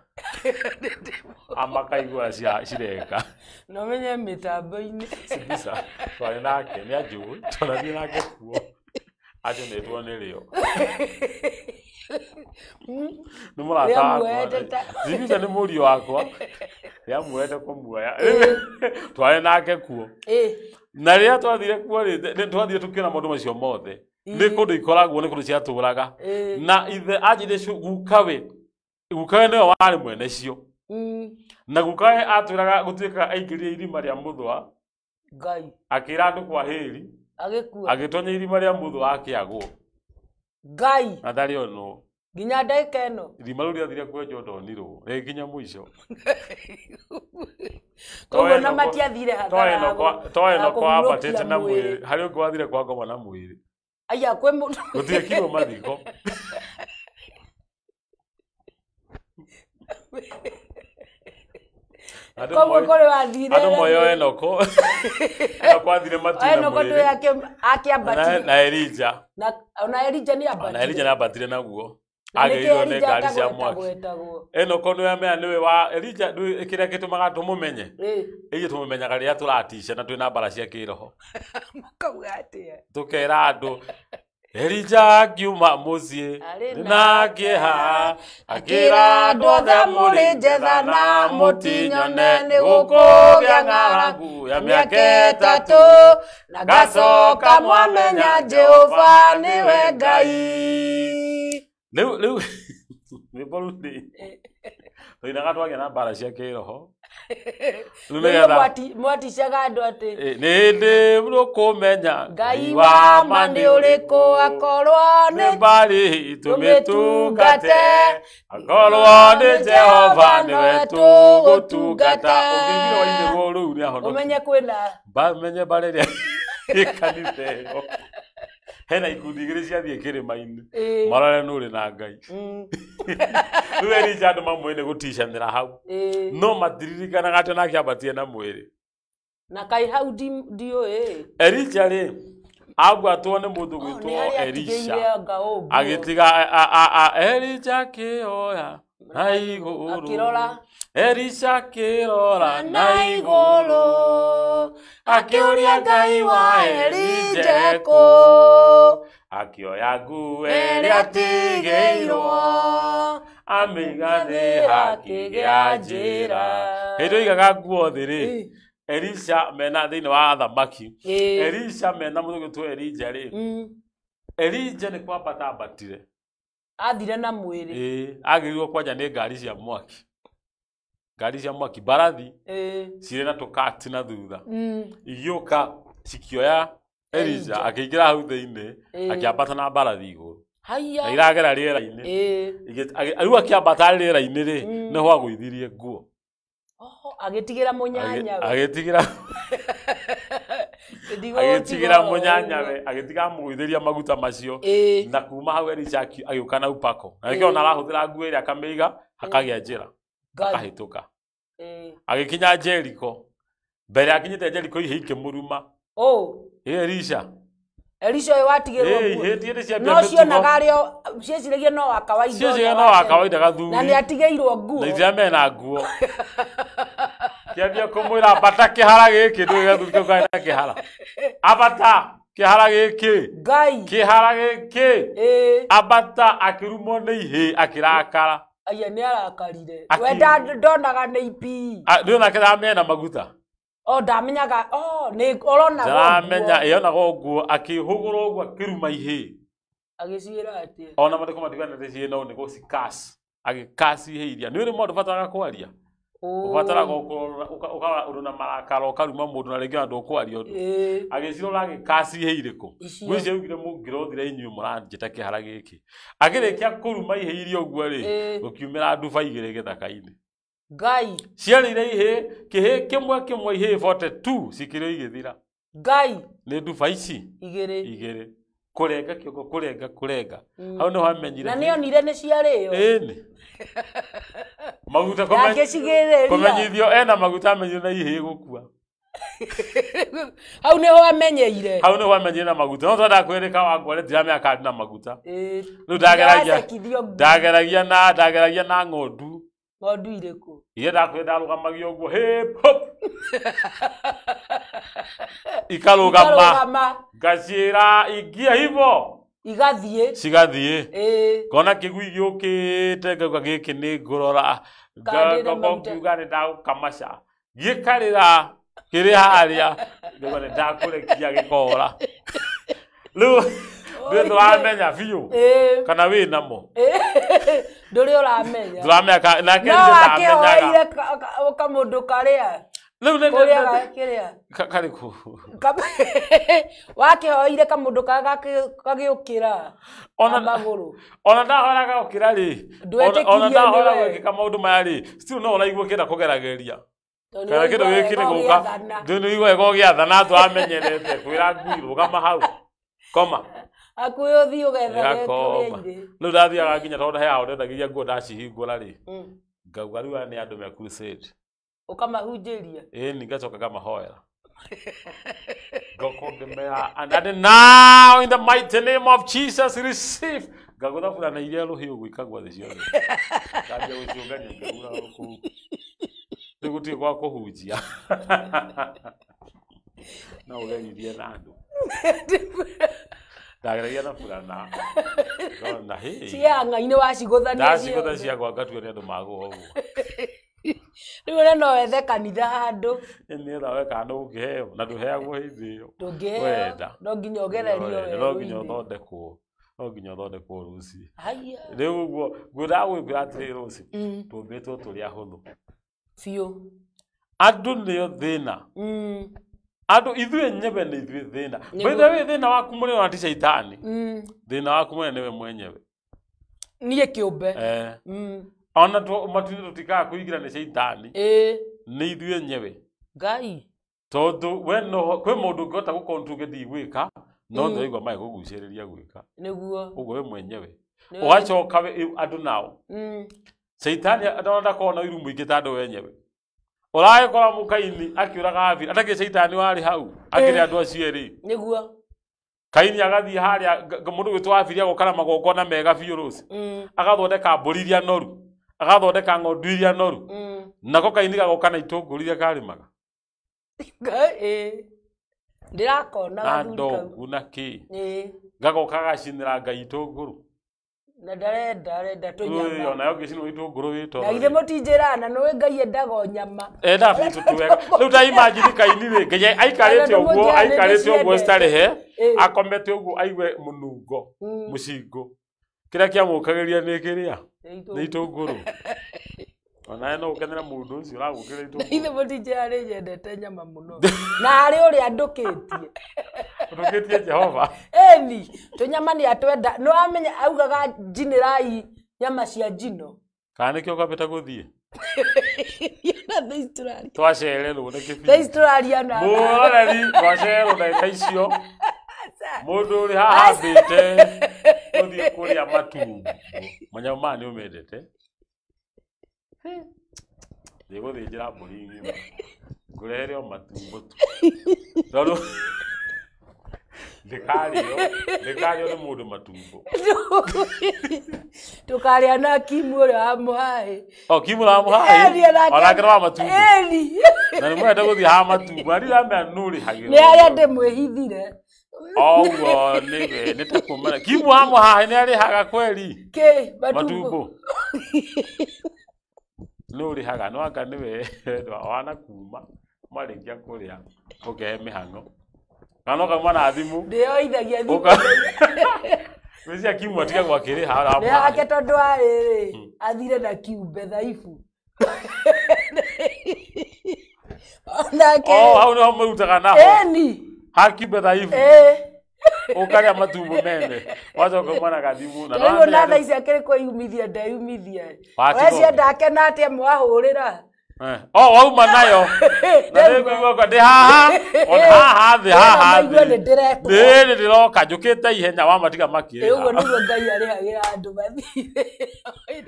amakaigua cireka no menye mĩtambo-inĩ Sibisa twarĩ nake nĩ anjũĩ twanathiĩ nake kuo aconetwo nĩ rĩo nĩ mũrata wakwa Sibisa nĩ mũriũ wakwa rĩamuoete kũmuoya twarĩ nake kuo na rĩrĩa twathire kuo rĩ nĩ twathire tũkĩona maũndũ macio mothe nĩ kũndũ ikoragwo nĩ kũndũ ciatũraga na ithe anjĩrire gukawe gukawe nĩwe warĩ mwene cio na gukawe atwĩraga gũtuĩka aingĩrire irima rĩa mũthũa Ngai akĩra andũ kwa hĩri agĩkua agĩtonya irima rĩa mũthũa akĩagwo Ngai na ndarĩ onwo nginya ndagĩka ĩno irima rĩu rĩathire kwenjwo ndonirwo rĩnginya mũico koguo na matiathire hathara to Enoko ambatĩte na mwĩrĩ harĩ ũngĩ wathire kwa ngoma na mwĩrĩ aya kwĩ mũndũ gũtiekirwo mathiko koguo kũrĩ wathire andũ moyo Enoko Enoko athire matu na Enoko mwĩrĩ akĩambatire na Elija ona Elija nĩ ambatire ona Elija nĩ ambatire naguo agĩrĩirwo nĩ ngari cia mwaki Enoko nĩwe amenya nĩwe wa Elija kĩrĩa gĩtũmaga tũmũmenye ithuĩ tũmũmenyaga rĩrĩa tũratica na twĩna mbara cia kĩroho makauga atĩa tũkera andũ Elija akiuma mũciĩ na kĩeha akĩra andũ othe mũrĩ njetha na mũtinyone nĩ gũkũgĩa ng'aragu ya mĩaka 3 na ngacoka mwamenya Jehova nĩwe Ngai. Rĩu rĩu rwĩmbo rũu rĩ tũinaga twagĩa na mbara cia kĩroho mwaticaga andũ atĩ nĩ hĩndĩ rũkũmenya Ngai wa ma nĩ ũrĩkũ akorwo nĩ mbarĩ tũmĩtungate akorwo nĩ Jehova nĩwe tũgũtungata ũngĩigire wainĩrwo rũu nĩ ahonokire ũmenye kwĩna menye mbarĩ ĩrĩa ĩ kanitha ĩyo hena ikundi igĩrĩ ciathiĩ kĩrĩma-inĩ marore nũ ũrĩ na Ngai rĩu Elija andũ mamũĩ nĩ gũticanĩra hau no matiririkanaga atĩ onake ambatire na mwĩrĩ na kai hau ndiũĩ Elija rĩ Agwatwo nĩ mũndũ gwĩtwo Elisha. Agĩtiga Elisha akĩoya na igũrũ. Akĩrora. Elisha akĩrora na igũrũ akĩũria Ngai wa Elija kũ akĩoya nguo ĩrĩa ĩrĩa atigĩirwo amĩiga thĩ hakĩgĩa njĩra. Hĩndĩ oigaga nguo thĩ rĩ, Elisha mena thĩinĩ wa athamaki, Elisha mena mũndũ gwĩtwo Elija rĩ, Elija nĩ kwambata ambatire. Athire na mwĩrĩ. Ĩĩ, agĩrĩirwo kwanja nĩ ngari cia mwaki. Ngari cia mwaki mbarathi cirĩ na tũkati na thutha. Igĩũka cikĩoya Elija akĩingĩra hau thĩinĩ, akĩambata na mbarathi igũrũ. Haiya. Na iragera rĩera-inĩ. Rĩu akĩambata rĩera-inĩ rĩ, nĩho agũithirie nguo. Oho, agĩtigĩra mũnyanyawe. Agĩtigĩra mũnyanyawe, agĩtiga amũgũithĩria maguta macio. Na kuma hau Elisha agĩũka na upako. Na nĩkĩo ona arahũthĩra nguo ĩrĩa akamĩiga, hakagĩa njĩra. Akahĩtũka. Agĩkinya Jericho. Mbere akinyĩte Jericho ihĩ ikĩmũruma. Elisha. Elisha ũyũ watigĩrwo nguo. Ihĩ nĩ ciambia No mĩtugo. cionaga arĩ cieciragia no wa kawaida. Cieciragia no wa kawaida gathuri. Na nĩ atigĩirwo nguo. Na itiramenya na nguo. Kĩambia kũmwĩra ambata kĩhara gĩkĩ, ndũĩ gathuri kau karĩ na kĩhara. Ambata kĩhara gĩkĩ. Ngai. Kĩhara gĩkĩ. Ambata akĩrumwo nĩ ihĩ akĩrakara. Aya nĩ arakarire. We ndonaga nĩ ipi. Nĩ onake ndaramenya na maguta. O ndamenyaga, o nĩ ũronaga. Ndaramenya, ĩyonaga ũguo akĩhũgũra ũguo akĩruma ihĩ. Agĩciĩra atĩa? Ona mathiko matigana nĩ ciĩ no nĩ gũcikaci. Agĩkaci ihĩ iria. Nĩ ũrĩ mũndũ ũbataraga kwaria. Ũbataraga ũkora ũndũ na marakara ũkaruma mũndũ na rĩngĩ ona ndũkwaria ũndũ. Agĩcirora agĩkaci ihĩ irĩkũ. Ngwĩciria augire mũngĩrothire inyuĩ mũranjĩta kĩhara gĩkĩ. Akĩrĩkia kũruma ihĩ iria ũguo rĩ, gũkiumĩra nduba igĩrĩ gĩthaka-inĩ. Ngai. Ciarĩire ihĩ, kĩhĩ kĩmwe kĩmwe ihĩ 42 cikĩrĩo igĩthira. Ngai. Nĩ nduba ici igĩrĩ. Igĩrĩ. Kũrenga kĩongo, kũrenga, kũrenga. Hau nĩho amenyire. Na nĩonire nĩ ciarĩo. Ĩni. Maguta kũmenyithio ena maguta amenyire na ihĩ gũkua. Hau nĩho amenyeire. Hau nĩho amenyeire na maguta. No twendaga kwĩrĩka wangware ndiramenya kana ndĩ na maguta. Rĩu ndageragia na ng'ondu. Ng'ondu irĩkũ? Iria ndakwĩra ndarũgamagia ũguo hip hop. Ikarũgama. Ngaciĩra ingia hivo. Igathiĩ. Cigathiĩ. Ngona kĩgui gĩũkĩte ngauga gĩkĩ nĩ ngũrora. Ngiuga nĩ ndagũkamaca. Gĩkarĩra kĩrĩ harĩa. Ngauga nĩ ndakũrekia gĩkora. Rĩu ndũramenya biũ kana wĩ namo. Ndũrĩ ũramenya. Ndũramenya nake No akĩhoire kamũndũ karĩa. Rĩu nĩ kũrĩa kĩrĩa. Karĩkũ? Wakĩhoire kamũndũ karĩa gagĩũkĩra na magũrũ. Ona ndahoera gagũkĩra rĩ. Ona ndahoera gwĩkĩka maũndũ maya rĩ, still no ũraigua ũkĩenda kũgerageria. Kana kĩndũ gĩkĩ nĩ gũka. Ndũ nĩ ũigua ũgĩathana tũramenyerete kwĩra ngui rũgama hau. Koma. Hakuhĩ ũthiĩ ũgethage kũrĩa irĩ. Rĩu ndathiaga nginya tondũ he handũ ndendagia nguo ndacihingũra rĩ. Ngauga rĩu aya nĩ andũ me crusade. Ũkamahunjĩria. Ĩni ngacoka ngamahoera. Ngoka ngĩmera and now in the mighty name of Jesus receive. Ngagũtha burana iria rũhĩ ũguo ikagwa thĩ ciothe. Ngambia gũciũngania ngĩhura kũu. Rĩu gũtirĩ gwa kũhunjia. No ũgeririe na andũ. Ndageragia na burana. Ngona hĩ. Ciang'a-inĩ wacigũthania Ndacigũtha ciagwa ngatua nĩ andũ magũa ũguo. Rĩu ona no wethe kanitha handũ. Nĩgetha we kana ndũngĩheo na ndũheagwo hĩndĩ ĩyo. Ndũngĩheo. Wenda. No nginya ũgererio werũ-inĩ. No nginya ũthondekwo. No nginya ũthondekwo rũciũ. Haiya. Rĩu ũguo ngwendaga gwĩkwĩra atĩrĩrĩ rũciũ. Tũmbĩtwo tũrĩ ahũthũ. Biũ. Andũ nĩo thĩna. Andũ ithuĩ enyewe nĩ ithuĩ thĩna. By the way thĩna waku mũnene ona ti caitani. Thĩna waku mũnene nĩwe mwenyewe. Niĩ kĩũmbe. Ona matuinĩ tũtikaga kũingĩra nĩ caitani. Nĩ ithuĩ enyewe. Ngai. Tondũ we no kwĩ mũndũ ũngĩhota gũcontrol gĩthiĩ gwĩka no ndũraigua magĩkũgucĩrĩria gwĩka. Nĩguo. Ũguo we mwenyewe. Ũgacoka andũ nao. Caitani ona ndakoragwo na ũiru mũingĩ ta andũ enyewe. Ũragĩkora mũkaini akĩũraga Abili atakĩrĩ caitani warĩ hau akĩrĩ andũ acio erĩ. Nĩguo. Kaini agathiĩ harĩa mũndũ gwĩtwo Habili agoka na magongona mega biũ rũci. Agathondeka mbũri iria noru, agathondeka ng'ondu iria noru. Nako Kaini gagoka na itũngũrũ iria karĩmaga. Ĩĩ. Ndĩrakona Na gathuri kau. ndogu na kĩ. Ĩĩ. Gagoka gacinĩra Ngai itũngũrũ. Na ndarenda arenda tũnyama. Ona ũngĩcinwo itũngũrũ wĩ toro. Na githĩ mũtinjĩraga na nĩũĩ Ngai endaga o nyama. Endaga biũ tũtwega. Rĩu ta imagine Kaini rĩ, Ngai aikarĩte ũguo, aikarĩte ũguo starehe, akomete ũguo aigue mũnungo, mũcingo. Kĩrĩa kĩamũkagĩria nĩ kĩrĩa? Nĩ itũngũrũ. Onawe no ũkenere mũndũ ũcio ũragũkĩra itũngũrũ. Ithe mũtinjĩra nĩ nyendete nyama mũno. Na harĩ ũrĩa ndũkĩtie. Ndũkĩtie Jehova. Ĩni, tũnyama nĩ atwenda. Nĩ wamenya augaga njinĩrai nyama cia njino. Kana nĩkĩo kwambĩte gũthiĩ? Na thaa ici tũraria. Twacererwo nĩ Thaa kĩbindi. ici tũraria na. Mũroreri twacererwo ndagĩka icio. Mũndũ ũrĩ haha ambĩte gũthiĩ kũrĩa matumbo. Manyamũ maya nĩ ũmendete? Thiĩ gũthĩnjĩra mbũri ng'ima. Ngũrehere o matumbo tu. Tondũ ndĩkarĩo nĩ mũndũ matumbo. Tũkarĩa na Kimu ũrĩa wa mũhaĩ. O Kimu wa mũhaĩ? Ĩni onake. Onake nĩ wa matumbo. Ĩni. Na nĩ mwendete gũthiĩ ha matumbo. Na ndiramenya nũ ũrĩhagĩra. Nĩ harĩa ndĩmwĩhithire. Oguo nĩwe nĩ ta kumana. Kimu wa mũhaĩ nĩ arĩhaga kweri? Kĩ? Matumbo. Matumbo. Nũ ũrĩhaga? No anga nĩwe wana kuma marĩkia kũrĩa ũkehe mĩhang'o. Kana no kauma na thimũ. Ndĩyoithagia thimũ. Ngwĩciria Kimu atigagwo akĩrĩha wa Nĩ mũhaĩ. ake tondũ arĩ athire na kiumbe thaibu. Onake. Oh, hau nĩho mũrutaga naho. Ĩni. Ha kiumbe thaibu. Ĩĩ. Ũkarĩa matumbo mene. Wacoka uma na gathimũ. Na Rĩu ona thaa ici akĩrĩ kwĩyumithia ndeyumithia. Watiga Wecienda akena atĩa mwahũrĩra. Oh, wauma nayo. Na nĩ ngũigua ndĩ haha. Ona haha thĩ, haha Maigua thĩ. nĩ ndĩrekwo. Nĩ nĩ ndĩroka njũkĩte ihenya wamatiga Ĩ makĩrĩha. ũguo nĩguo Ngai arĩhagĩra andũ mathirĩ.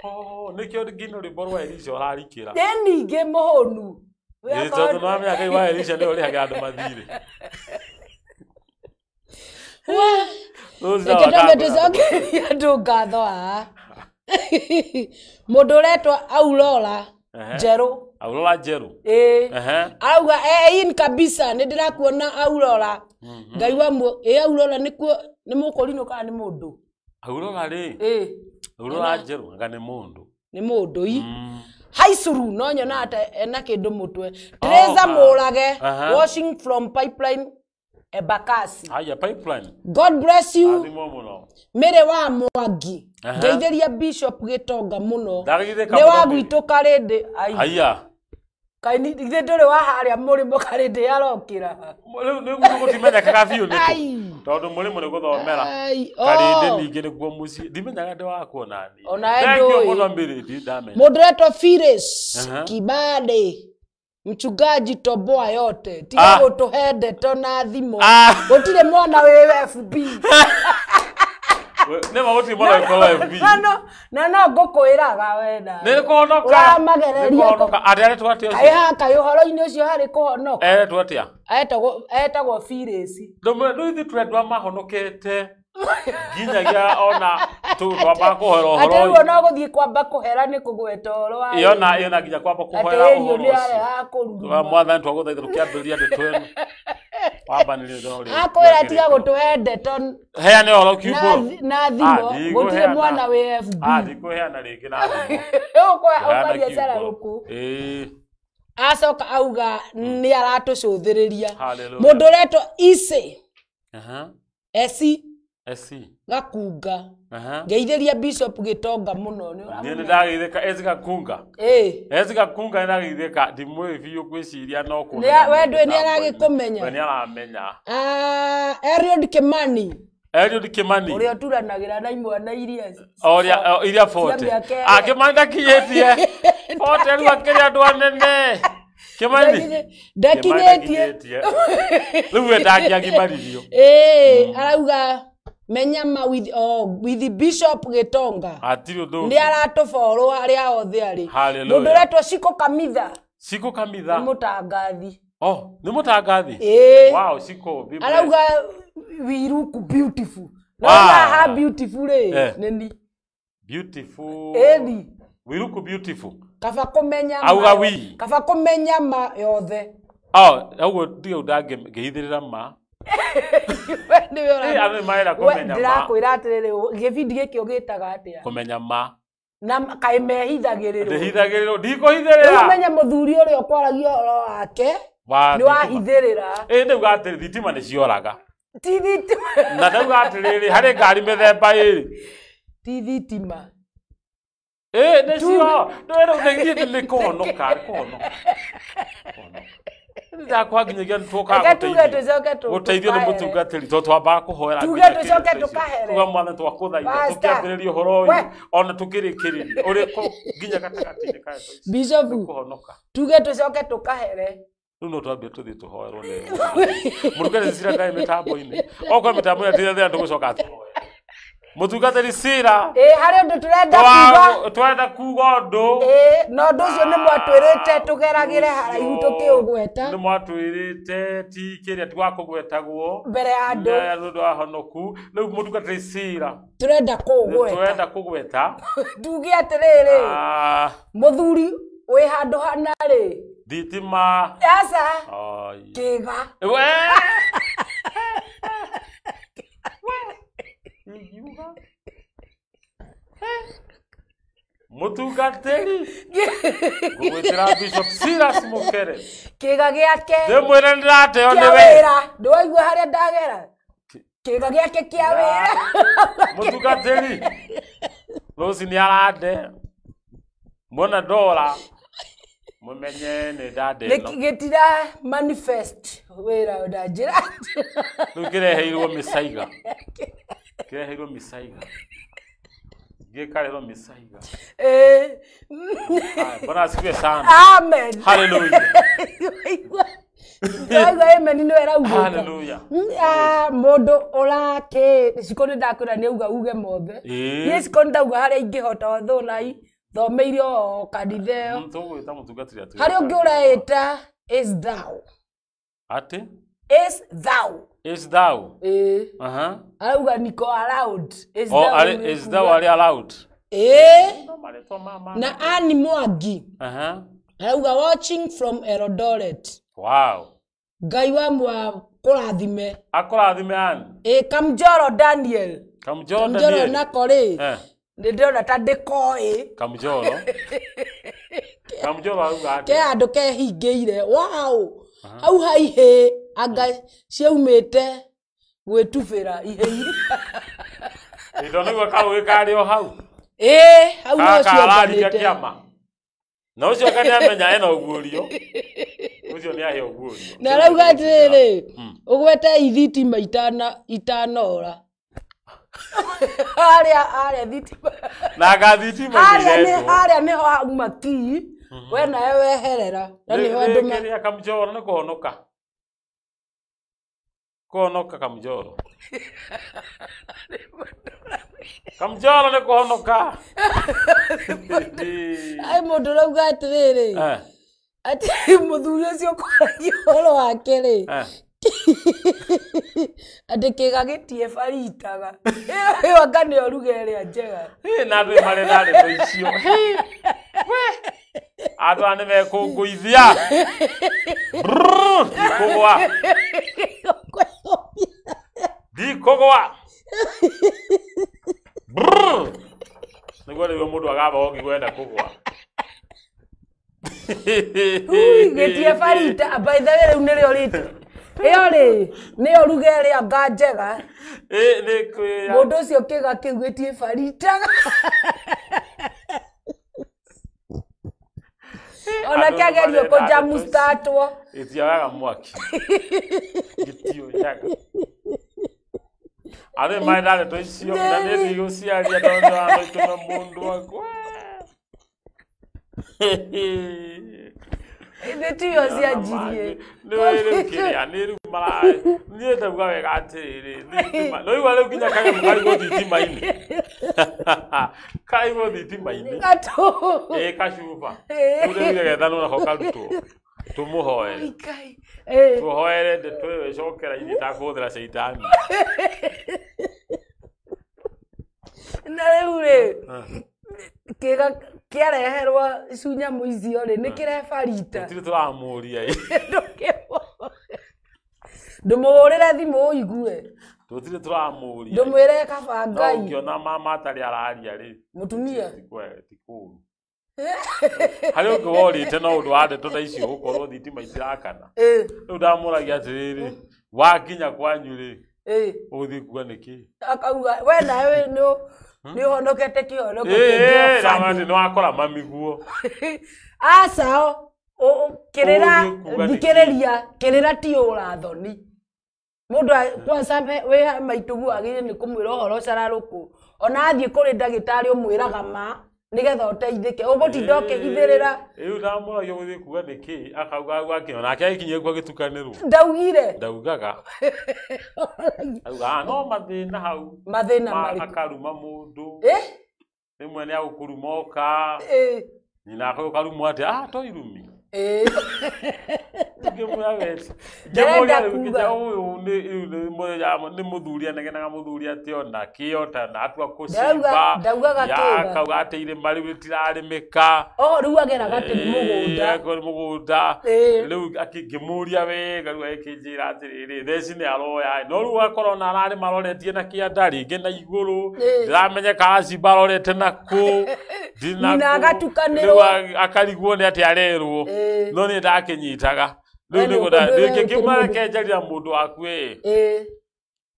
Oh, nĩkĩo nginya rwĩmbo rwa Elisha ũrarikĩra. Nĩ ningĩ mũhũnu. Ĩ tondũ nĩwamenya Ngai wa Elisha nĩwe ũrĩhagĩra andũ mathirĩ. Reke twambe tũcokerie andũ ngatho haha. Mũndũ ũretwo Aurora Njerũ. Aurora Njerũ. Ĩĩ. Arauga in kabisa nĩ ndĩrakuona Aurora. Ngai wa ĩ Aurora nĩkuo nĩ mũkũrinũ kana nĩ mũndũ? Aurora rĩ. Ĩĩ. Aurora Njerũ anga nĩ mũndũ. Nĩ mũndũ i. Haicuru no nyonaga ta ena kĩndũ mũtwe. Teresa Mũrage washing from pipeline Embakasi. Haya pipeline. God bless you. Athimwo mũno. Mĩrĩ wa Mwangi. Ngeithĩria Bishop Gĩtonga mũno. Ndagithĩka Nĩ wa mũno. gwitũ Karĩndĩ. Ai. Haya. Kaĩ ithuĩ ndũrĩ wa harĩa mũrĩmo Karĩndĩ arokĩra. Rĩu nĩguo gũtimenyekaga biũ nĩkũ. Ai. Tondũ mũrĩmo nĩ gũthomera. Ai. Karĩndĩ ningĩ nĩkuo mũciĩ. Ndimenyaga ndĩ wa kuona niĩ. Onawe Thank you ndũĩ. mũno Mĩrĩ, ndirĩ ndamenya. Mũndũ ũretwo Phyllis Kibande. Mchungaji toboa yote. Tiga gũtũhe ndeto na thimũ. Gũtirĩ mwana wĩ FB. Nĩ ma gũtirĩ mwana wĩkorwo FB. Na no ngũkwĩraga we na. Nĩ kũhonoka. Ũramagereria. Nĩ kũhonoka. Atĩ aretwo atĩa Kaĩ ũcio? haha kaĩ ũhoro-inĩ ũcio harĩ kũhonoka. Aretwo atĩa? Etagwo Phyllis. Rĩu ithuĩ tũrĩ andũ a mahonokete nginyagia ona twambaga kũhoera ũhoro Atĩ rĩu ũyũ. ona ũgũthiĩ kwamba kũhera nĩ kũgweta ũhoro wa Ĩyo na nginya kwamba kũhoera Atĩ ũhoro nĩ ũcio. arehaga kũruruma. Mwathani twagũthaitha tũkĩambĩrĩria ndeto ĩno. Wambanĩrĩre ũrĩa. Akwĩra tiga gũtũhe ndeto Heane ũhoro kiugo. na thimũ gũtirĩ mwana wĩ FB. Ndikũheana rĩngĩ na thimũ. Ũkwaria cara gũkũ. Ĩĩ. Acoka auga nĩ aratũcũthĩrĩria. Hallelujah. Mũndũ ũretwo Isi. Esi. Esi. Gakunga. Ngeithĩria Bishop Gĩtonga mũno. Niĩ nĩ ndageithĩka Esi Gakunga. Ĩĩ. Esi Gakunga nĩ ndageithĩka ndimũĩ biũ ngwĩciria no kũmenya. We ndũĩ nĩ aragĩkũmenya. We nĩ aramenya. Eliud Kimani. Eliud Kimani. Ũrĩa ũturanagĩra na imwana iria. Ũrĩa iria 40. Ah, Kimani ndakinyĩtie. 40 rĩu akĩrĩ andũ anene. Kimani. Ndakinyĩtie. Rĩu we ndangĩagimaririo. Ĩĩ, arauga menyama with with Bishop Gĩtonga. Hatirĩ ũndũ. Nĩ aratũborwo harĩa hothe arĩ. Hallelujah. Mũndũ ũretwo Shiko Kamitha. Shiko Kamitha. Nĩ mũtangathi. Oh, nĩ mũtangathi? Ĩĩ. Wow, Shiko, be blessed. Arauga we look beautiful. Na Wow. haha beautiful rĩ Eh. nĩ Beautiful. ĩni. We look beautiful. Kaba kũmenya Auga ma- we. Kaba kũmenya ma yothe. Oh, ũguo ndige ngĩhithĩrĩra ma. We nĩwe Ĩ, andũ nĩ marenda We, kũmenya ma. ndĩrakwĩra atĩrĩrĩ, gĩbindi gĩkĩ ũgĩtaga atĩa? Kũmenya ma. Na kaĩ mehithagĩrĩrwo. Ndĩhithagĩrĩrwo, Rĩu ndikũhithĩrĩra. ũmenye mũthuri ũrĩa ũkwaragia ũhoro wake Wa nĩ thitima. wahithĩrĩra. Ĩ, ndauga atĩrĩ, thitima nĩ cioraga. Ti thitima. Na ndauga atĩrĩrĩ, harĩ ngari mĩthemba ĩrĩ. Ti thitima. Ĩ, nĩcio. Nĩwe rĩu nĩ nĩ kũhonoka, nĩ kũhonoka. Ndakwa nginyagia nĩtũkaga Reke tuge gũteithio. tũcoke Gũteithio nĩ tũkahere. mũtungatĩri tondũ twambaga kũhoera Tuge nginya tũcoke kĩndũ ta icio. tũkahere. Tuga mwathani twakũthaitha Pastor. tũkĩambĩrĩria ũhoro We. ũyũ ona tũkĩrĩkĩrĩria ũrĩkũ nginya gatagatĩ-inĩ ka ndeto ici. Bishop. Nĩ kũhonoka. Tuge tũcoke tũkahere. Rĩu no twambie tũthiĩ tũhoerwo nĩ mũtungatĩri Cira ndarĩ mĩtambo-inĩ. Okorwo mĩtambo-inĩ tirathira tũgũcoka tũhoe. Mũtungatĩri Cira Ĩ, harĩ ũndũ tũrenda kuga. Twarenda kuga ũndũ. Ĩ, na ũndũ ũcio nĩ mwatwĩrĩte tũgeragĩre haraihu tũkĩũgweta Nĩ mwatwĩrĩte ti kĩrĩa ti wa kũgwetagwo mbere ya andũ. nĩ ũndũ wa honoku. Rĩu mũtungatĩri Cira Tũrenda kũũgweta. tũrenda kũgweta. Tuge atĩrĩrĩ, Ah, mũthuri wĩ handũ hana rĩ, thitima. aca Ai. kĩga. We! We! Ingiuga. Mũtungatĩri ngũgwĩtĩra Bishop Silas Mũkere Kĩga gĩake ndĩmwĩre nĩndĩrateo kĩa nĩwe. wĩra. Ndĩwaigua harĩa ndagera? Kĩga gĩake kĩa wĩra. Mũtungatĩri rũci nĩ arande muona ndora mũmenye nĩ ndande ĩno. Gĩtira manifest wĩra na njĩra. Rĩu kĩreheirwo mĩcaiga, kĩreheirwo mĩcaiga, gĩkarehwo mĩcaiga. Ĩ. Haya, Bwana asifiwe sana. Amen. Hallelujah. Ndĩraigua amen nĩwe ĩraugĩte. Hallelujah. Mũndũ ũrakĩ Ciko nĩ ndakwĩra nĩ auga uge mothe. Ĩĩ. Niĩ Ciko nĩ ndauga harĩa ingĩhota othũnai thomeire o kanitha ĩyo. Tũgwĩta mũtungatĩri atwĩre. Harĩ ũngĩ ũreĩta is thou. Atĩ? Is thou. Is thou. Ĩĩ. Aha. Arauga niko allowed. Is Oh, thou arĩ nĩ is thou kuga. arĩ allowed? Ĩĩ. No marĩtwa ma Na Ann Mwangi Aha. arauga watching from Eldoret. Wow. Ngai wa mwa kũrathime. Akũrathime Ann. Ĩĩ Kamjoro Daniel. Kamjoro Kamjoro Daniel. nako rĩ. Eh. Nĩ ndĩrona ta ndĩkoĩ. Kamjoro. Kamjoro auga Ke atĩa? handũ kehingĩire. Wow. Hau haihĩ anga ciaumĩte gwĩtubĩra ihĩ. Ĩndo nĩguo karũĩ karĩ o hau. Ĩĩ hau no Gaka arariria cionganĩte. kĩama. Na ũcio anga nĩamenya ena ũguũrio. Ũcio nĩahe ũguũrio. Na arauga atĩrĩrĩ, ũgwete ithitima itanora. Harĩa harĩa thitima. Na anga thitima Harĩa nĩ ĩretwo. harĩa nĩho hauma kii. We nawe weherera. Na nĩho andũ ma Kĩrĩa Kamjoro nĩ kũhonoka. Kũhonoka Kamjoro. Kamjoro nĩ kũhonoka. Ai mũndũ ũrauga atĩrĩrĩ. Eh, Atĩ mũthuri ũcio ũkwaragia ũhoro wake rĩ. eh. Atĩ kĩga gĩtie baritaga. Ĩyo anga nĩyo ruga ĩrĩa njega. Ĩ, na andũ marenda ndeto icio. Hĩ, we. Andũ aya nĩmekũngũithia. Brrr, ndikũgwa. Ndikũgwa. Brrr. Nĩguo rĩu mũndũ agamba ũngĩkwenda kũgwa. Ui, gĩtie barita. By the way rĩu nĩrĩo rĩtwa. Ĩyo rĩ, nĩyo ruga ĩrĩa anga njega. Ĩ, nĩ kwĩya. Mũndũ ũcio kĩga kĩu gĩtie baritaga. Ona Andũ kĩagerio nĩmarenda kũjamu ndeto ici. statwo. Gĩtiagaga mwaki. Gĩtiũyaga. Andũ nĩ marenda ndeto icio na nĩ ndigũciaria tondũ nĩndĩratũma mũndũ akue. Nĩ tiyo cianjirie. Nĩ rĩu kĩrĩa nĩ rĩu mara niĩ ndauga wega atĩrĩrĩ thitima nĩwaigua rĩu nginya kanyamũ karigwo thitima-inĩ karigwo thitima-inĩ Gatũ. ĩ kacuba Ĩ. rĩu rĩu gethanwo nako karutwo Tũmũhoere. Ngai. Eh. Tũhoere ndeto ĩyo ĩcokera ithiĩ takũhũthĩra caitani. Na rĩu rĩ, kĩga kĩareherwo cunyamũ icio rĩ, nĩ kĩrebarita. Tũtirĩ tũramũria ĩ. Ndũmũhũrĩre thimũ ũigue. Tũtirĩ tũramũria. Ndũmwĩre kaba No Ngai. ũngĩona mama atarĩ araria rĩ. Mũtumia. Ti kwega, ti kũũru. Harĩ ũngĩ worĩte no ũndũ wa ndeto ta icio gũkorwo thitima itirakana. Eh. Rĩu ndamũragia atĩrĩrĩ, wakinya kwanyu rĩ, Eh. ũgũthiĩ kuga nĩkĩ? Akauga we nawe nĩ ũhonokete kĩhonoko Ĩĩ, ndamwĩra kĩngĩ atĩ nĩwakora mami guo. Aca kĩrĩra Ũgũthiĩ kuga nĩkĩ? thikĩrĩria kĩrĩra ti ũrathoni. Mũndũ kwanza wĩ maitũguo agĩrĩire nĩ kũmwĩra ũhoro cararũkũ. Ona athiĩ kũrĩ ndagĩtarĩ ũmwĩraga ma nĩgetha ũteithĩke. Ũgũtinda ũkĩhithĩrĩra. Rĩu ndamũragia ũgũthiĩ kuga nĩkĩ, akauga au akinya nake agĩkinyia kuo agĩtukanĩrwo. Ndaugire. Ndaugaga. Auga, "Ah, no mathĩna hau." Mathĩna marĩkũ? Akaruma mũndũ. Eh? Rĩmwe nĩ agũkũruma oka. Eh. Nyina akũkarumwo atĩ, ah, to irumi. Eh. Ngĩmwĩra we. Ndĩrenda Ngĩmũria rĩu kuga. ngĩnja ũyũ nĩ mũthuri anegenaga mũthuri atĩ ona kĩo ta na atua kũcimba. Ndaugaga kĩga. Akauga atĩ irĩma rĩu rĩtirarĩmĩka. Oh, rĩu ageraga atĩ nĩ mũgũnda. Ĩĩ, nĩ mũgũnda. Ĩĩ. Rĩu ngĩmũria wega rĩu agĩkĩnjĩra atĩrĩrĩ, theci nĩ aroya. No rĩu akorwo na ararĩma aroretie na kĩanda rĩngĩ na igũrũ. Ĩĩ. Ndĩramenyeka acimba arorete na kũ. Nyina agatukanĩrwo. Rĩu akarigwo nĩ atĩ arerwo. Ĩĩ. No niĩ ndakĩnyitaga. Rĩu We nĩ nĩguo ũndũ we ũkĩrĩ ngĩkĩmũreke njarĩra mũndũ waku ĩ. Ĩĩ.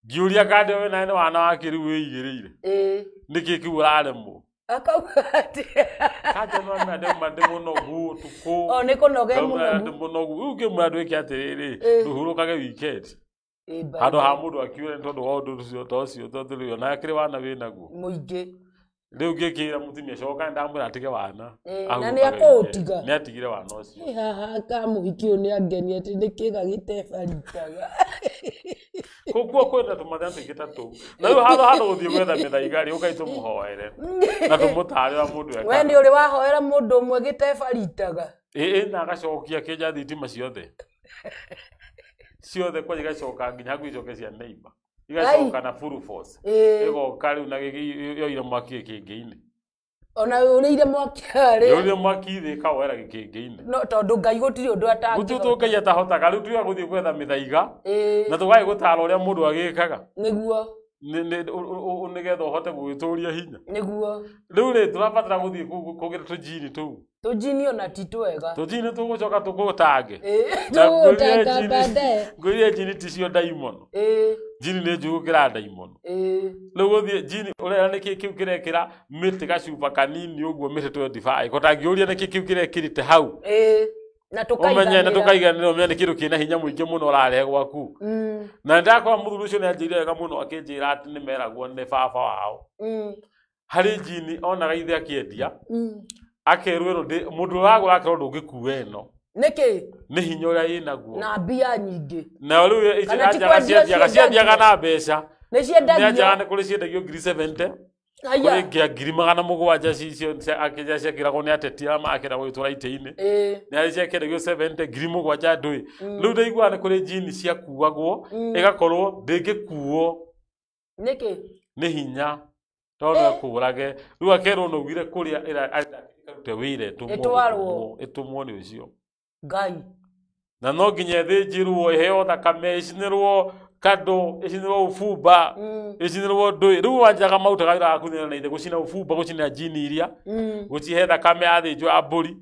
Ngĩũria kande we nawe nĩ wana wake rĩu wĩigĩrĩire. Ĩĩ. Nĩkĩ kĩu ũraremwo? Akauga atĩ. Kanja no ndauma ndĩ mũnogu ũtukũ. O nĩ kũnoga Ndauma mũnogu. ndĩ mũnogu. Rĩu ngĩmwĩra ndwĩke atĩrĩrĩ, Ĩĩ. ndũhurũkage weekend. Ĩĩ, bye Handũ ha bye. mũndũ akiure nĩ tondũ wa ũndũ ũcio ta ũcio tondũ rĩu ona akĩrĩ wana wĩnaguo. Mũingĩ. Rĩu ngĩkĩra mũtumia coka ndamwĩra atige wana. Ĩĩ, na Ahurũkage nĩ akũũtiga. weekend. Nĩ atigire wana ũcio. Ĩ, haha ka mũhiki ũyũ nĩ angenia atĩ nĩ kĩga gĩtebaritaga. Koguo kwĩna tũmathĩna tũingĩ ta tũu. Na rĩu handũ handũ gũthiĩ gwetha mĩthaiga rĩ, ũkai tũmũhoere. Na tũmũtare ũrĩa mũndũ We ekaga. nĩ ũrĩ wahoera mũndũ ũmwe gĩtebaritaga? Ĩĩ, na agacokia kĩnja thitima ciothe. Ciothe kwanja igacoka nginya hakuhĩ icoke cia neighbor. Igacoka na full force. Ĩĩ. Ĩgoka rĩu na yoire mwaki gĩkĩngĩ-inĩ. Ona ũrĩire mwaki harĩa. Yoire mwaki thĩ ĩkawoera gĩkĩngĩ-inĩ. No tondũ Ngai gũtirĩ ũndũ Gũtirĩ atangĩhota. ũndũ Ngai atahotaga, rĩu tuge gũthiĩ gwetha mĩthaiga Ĩĩ. na tũgagĩ gũtara ũrĩa mũndũ agĩkaga. Nĩguo. Nĩgetha ũhote gũgĩtũria hinya. Nĩguo. Rĩu rĩ tũrabatara gũthiĩ kũgĩra tũnjini tũu. Tũnjini ona ti twega. Tũnjini tũgũcoka tũgũtange. Ĩĩ, Na tũgũtanga baadaye. ngwĩrire njini ticio ndaimono. Ĩĩ. Njini nĩ njũgũ gũkĩra ndaimono. Ĩĩ. Rĩu gũthiĩ njini ũrera nĩkĩ kĩu kĩrekĩra mĩtĩ gacuba kanini ũguo mĩtĩ 25. Ko tangĩũria nĩkĩ kĩu kĩrekĩrĩte hau. Ĩĩ. Na Ũmenye na tũkaiganĩra. tũkaiganĩra ũmenye nĩ kĩndũ kĩna hinya mũingĩ mũno ũrarehe gwaku. Na ndakora mũthuri ũcio nĩ anjĩrire wega mũno akĩnjĩra atĩ nĩ meragwo nĩ baba wao. Harĩ njini onaga ithe akĩendia. Akerwo ĩno mũndũ ũragũra akerwo ndũngĩkua ĩno. Nĩkĩ? Nĩ hinya ũrĩa ĩnaguo. Na mbia nyingĩ. Na rĩu Kana ti kwendio ciathiaga na mbeca. Nĩ Nĩ ciendagio. anjaga nĩ kũrĩ ciendagio 70,000. Aya. Kũrĩ nginya 700,000 cicio akĩnja ciekĩragwo nĩ ateti arĩa makĩra gũgĩtwara itĩ-inĩ. Ĩĩ. Nĩ harĩ ciakĩendagio 70, 7,000 ndũĩ. Rĩu ndaiguaga nĩ kũrĩ njini ciakuagwo, ĩgakorwo ndĩngĩkuo Nĩkĩ? nĩ hinya tondũ no ĩkũrage. Rĩu akerwo no ugire kũrĩa ĩrute wĩra Ĩtwarwo. ĩtũmwo nĩ ũcio. Ngai. Na no nginya ĩthĩnjĩrwo, ĩheo thakame, ĩcinĩrwo kando, ĩcinĩrwo ũbumba, ĩcinĩrwo ndũĩ. Rĩu wanjaga maguta wĩra waku na ithe gũcina ũbumba, gũcina njini iria, gũcihe thakame yathĩnjwo ya mbũri,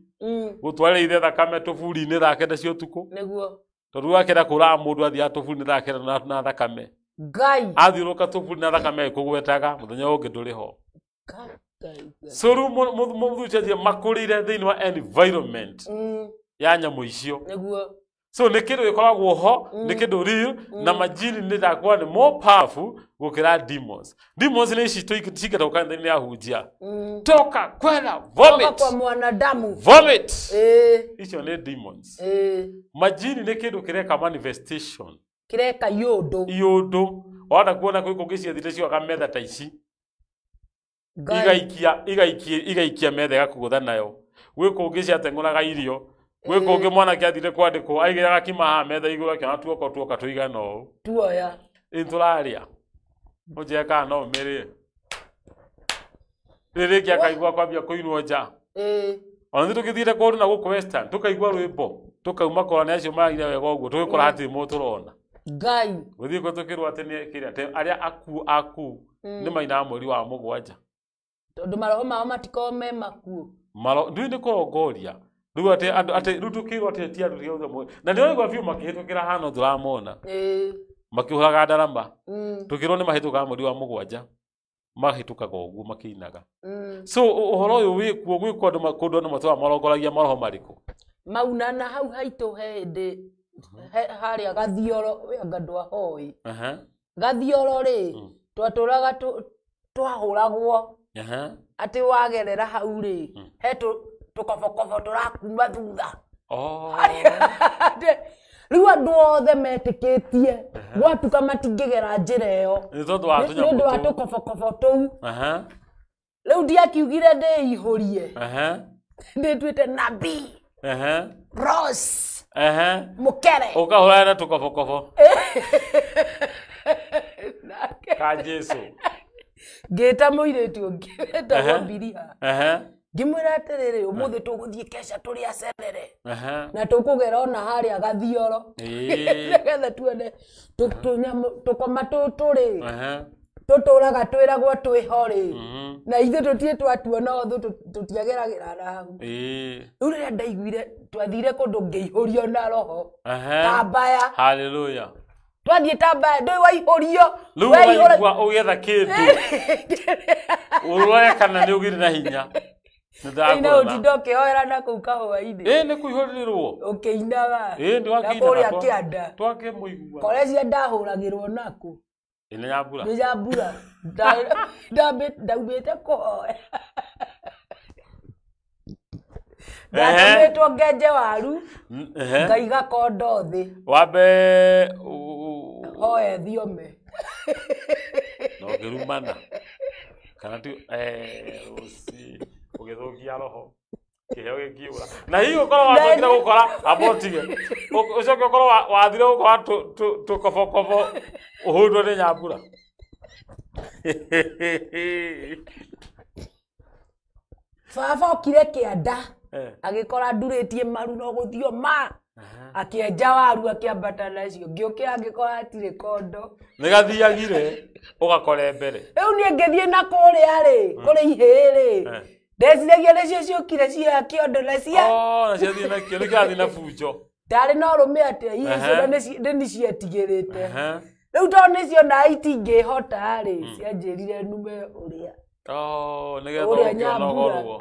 gũtwarĩra ithe thakame tũburi-inĩ 9:00 cia ũtukũ. Nĩguo. Tondũ akĩenda kũraga mũndũ athiaga tũburi-inĩ 9:00 na thakame. Ngai. Athiũrũrũka tũburi na thakame ĩkũgwetaga, mũthenya ũngĩ ndũrĩ ho. Ngai. So rĩu mũthuri ũcio athiĩ makũrĩire thĩinĩ wa environment ya nyamũ icio. Nĩguo. So nĩ kĩndũ gĩkoragwo ho, nĩ kĩndũ real, na majini nĩ ndakuona nĩ more powerful gũkĩra demons. Demons nĩ ici cingĩtoka kanitha-inĩ ahunjia. Toka, kwenda, vomit. Toka kwa mwanadamu. Vomit. Ĩĩ. Icio nĩ demons. Ĩĩ. Majini nĩ kĩndũ kĩreka manifestation. Kĩreka iũndũ. Iũndũ. Wona kuona kwĩ kũngĩ ciathire cioga metha ta ici. Ngai. Igaikia metha ĩgakũgũtha nayo. Gwĩ kũngĩ ciateng'ũraga irio. Gwĩ kũngĩ mwanake athire kwandĩkwo aigĩra gakima haha metha igũrũ akĩona tuoko tuoka tũigana ũũ. Tuoya. Ĩ tũrarĩa. Ũnjĩre kana no ũmĩrĩe. Rĩrĩ rĩngĩ akaigua kwambia kũinwo nja. Ĩĩ. Ona ithuĩ tũgĩthiĩte kũndũ na gũkũ Western tũkaigua rwĩmbo tũkauma kora nĩ acio maragire wega ũguo tũgĩkora hatirĩ mũndũ tũrona. Ngai. Gũthiĩ kũ tũkĩrwo atĩ nĩ kĩrĩa atĩ arĩa akuũ aku nĩ mainaga mweri wa 7. Tondũ maroho mao matikoragwo me makuũ. Maro ndui nĩ kũrongoria. Rĩu atĩ andũ atĩ rĩu tũkĩrwo atĩ ti andũ tiga mweri. Na ndĩraigua biũ makĩhĩtũkĩra hano tũramona. Ĩĩ. Makĩhũraga ndarama. Tũkĩrwo nĩ mahĩtũkaga mweri wa 7. Mahĩtũkaga ũguo makĩinaga. So ũhoro ũyũ wĩkuo gwĩ kũndũ kũndũ andũ matũraga marongoragia maroho marĩkũ? Maunana hau haitũ he hĩndĩ harĩa Gathioro we anga ndwahoi. Gathioro rĩ twatũraga twahũragwo atĩ wagerera hau rĩ he tũkobokobo tũrakuma thutha. Rĩu andũ othe metĩkĩtie gwatuka matingĩgera njĩra ĩyo Nĩ tondũ wa nĩ ũndũ wa tũnyamũ tũu. tũkobokobo tũu. Rĩu ndiakiugire ndĩihũrie. Ndĩtuĩte nabii. Rose. Mũkere. Ũkahũrana na tũkobokobo. Ka Jesu. Ngĩta mũirĩtu ũngĩ wetagwo Mbiria. Ngĩmwĩra atĩrĩrĩ ũmũthĩ tũgũthiĩ keca tũrĩ acerere. Na tũkũgera ona harĩa Gathioro. Nĩgetha tuone tũkoma tũtũ rĩ. Tũtũraga twĩragwo twĩho rĩ. Na ithuĩ tũtirĩ twatuona ũthũ tũtiageragĩra na hau. Rĩu rĩrĩa ndaiguire twathire kũndũ ngĩihũrio na roho. Tambaya. Hallelujah. Twathiĩ tambaya ndũĩ waihũrio. Rĩu ũraigua ũgĩetha kĩndũ. Ũrore kana nĩ ũgĩire na hinya. Ĩna ũtinda ũkĩhoera na kũu kahũa-inĩ. Ĩĩ nĩ kũihũrĩrwo. Ũkĩinaga. Ĩĩ nĩ wakĩinaga. Na kũrĩa kĩanda. Twakĩmũigua. Korecia ndahũragĩrwo nakũ. Ĩ nĩ Nyambura. Nĩ Nyambura. Ndaumĩte kũhoya. Ndatũmĩtwo ngenje waru. Ngaiga kondo thĩ. Wambe hoe thiome. Na ũngĩrumana. Kana ti ũci ũgĩthũkia roho. Kĩheo gĩkiũra. Na hihi ũkorwo wacokire gũkora amba ũtige. Ũcoke ũkorwo wathire gũkora tũkobokobo ũhũrwo nĩ Nyambura. Baba okire kĩanda. Agĩkora ndurĩtie maru no gũthiĩ ma. Akĩenja waru akĩambata nacio. Ngĩũkĩra ngĩkora hatirĩ kondo. Nĩ gathiagire ũgakore mbere. Rĩu niĩ ngĩthiĩ na kũrĩa rĩ, kũrĩ ihĩĩ rĩ. Ndeciragia nĩcio ciũkire cioya kĩondo na cia. Na ciathiĩ na kĩondo, kĩrathiĩ na bunjo. Ndarĩ na ũrũme atĩa, ihĩĩ icio nĩ cietigĩrĩte. Rĩu tondũ nĩcionaga itingĩhota rĩ, cianjĩrire nume ũrĩa. Nĩgetha Ũrĩa ũkĩona Nyambura. ũgorwo.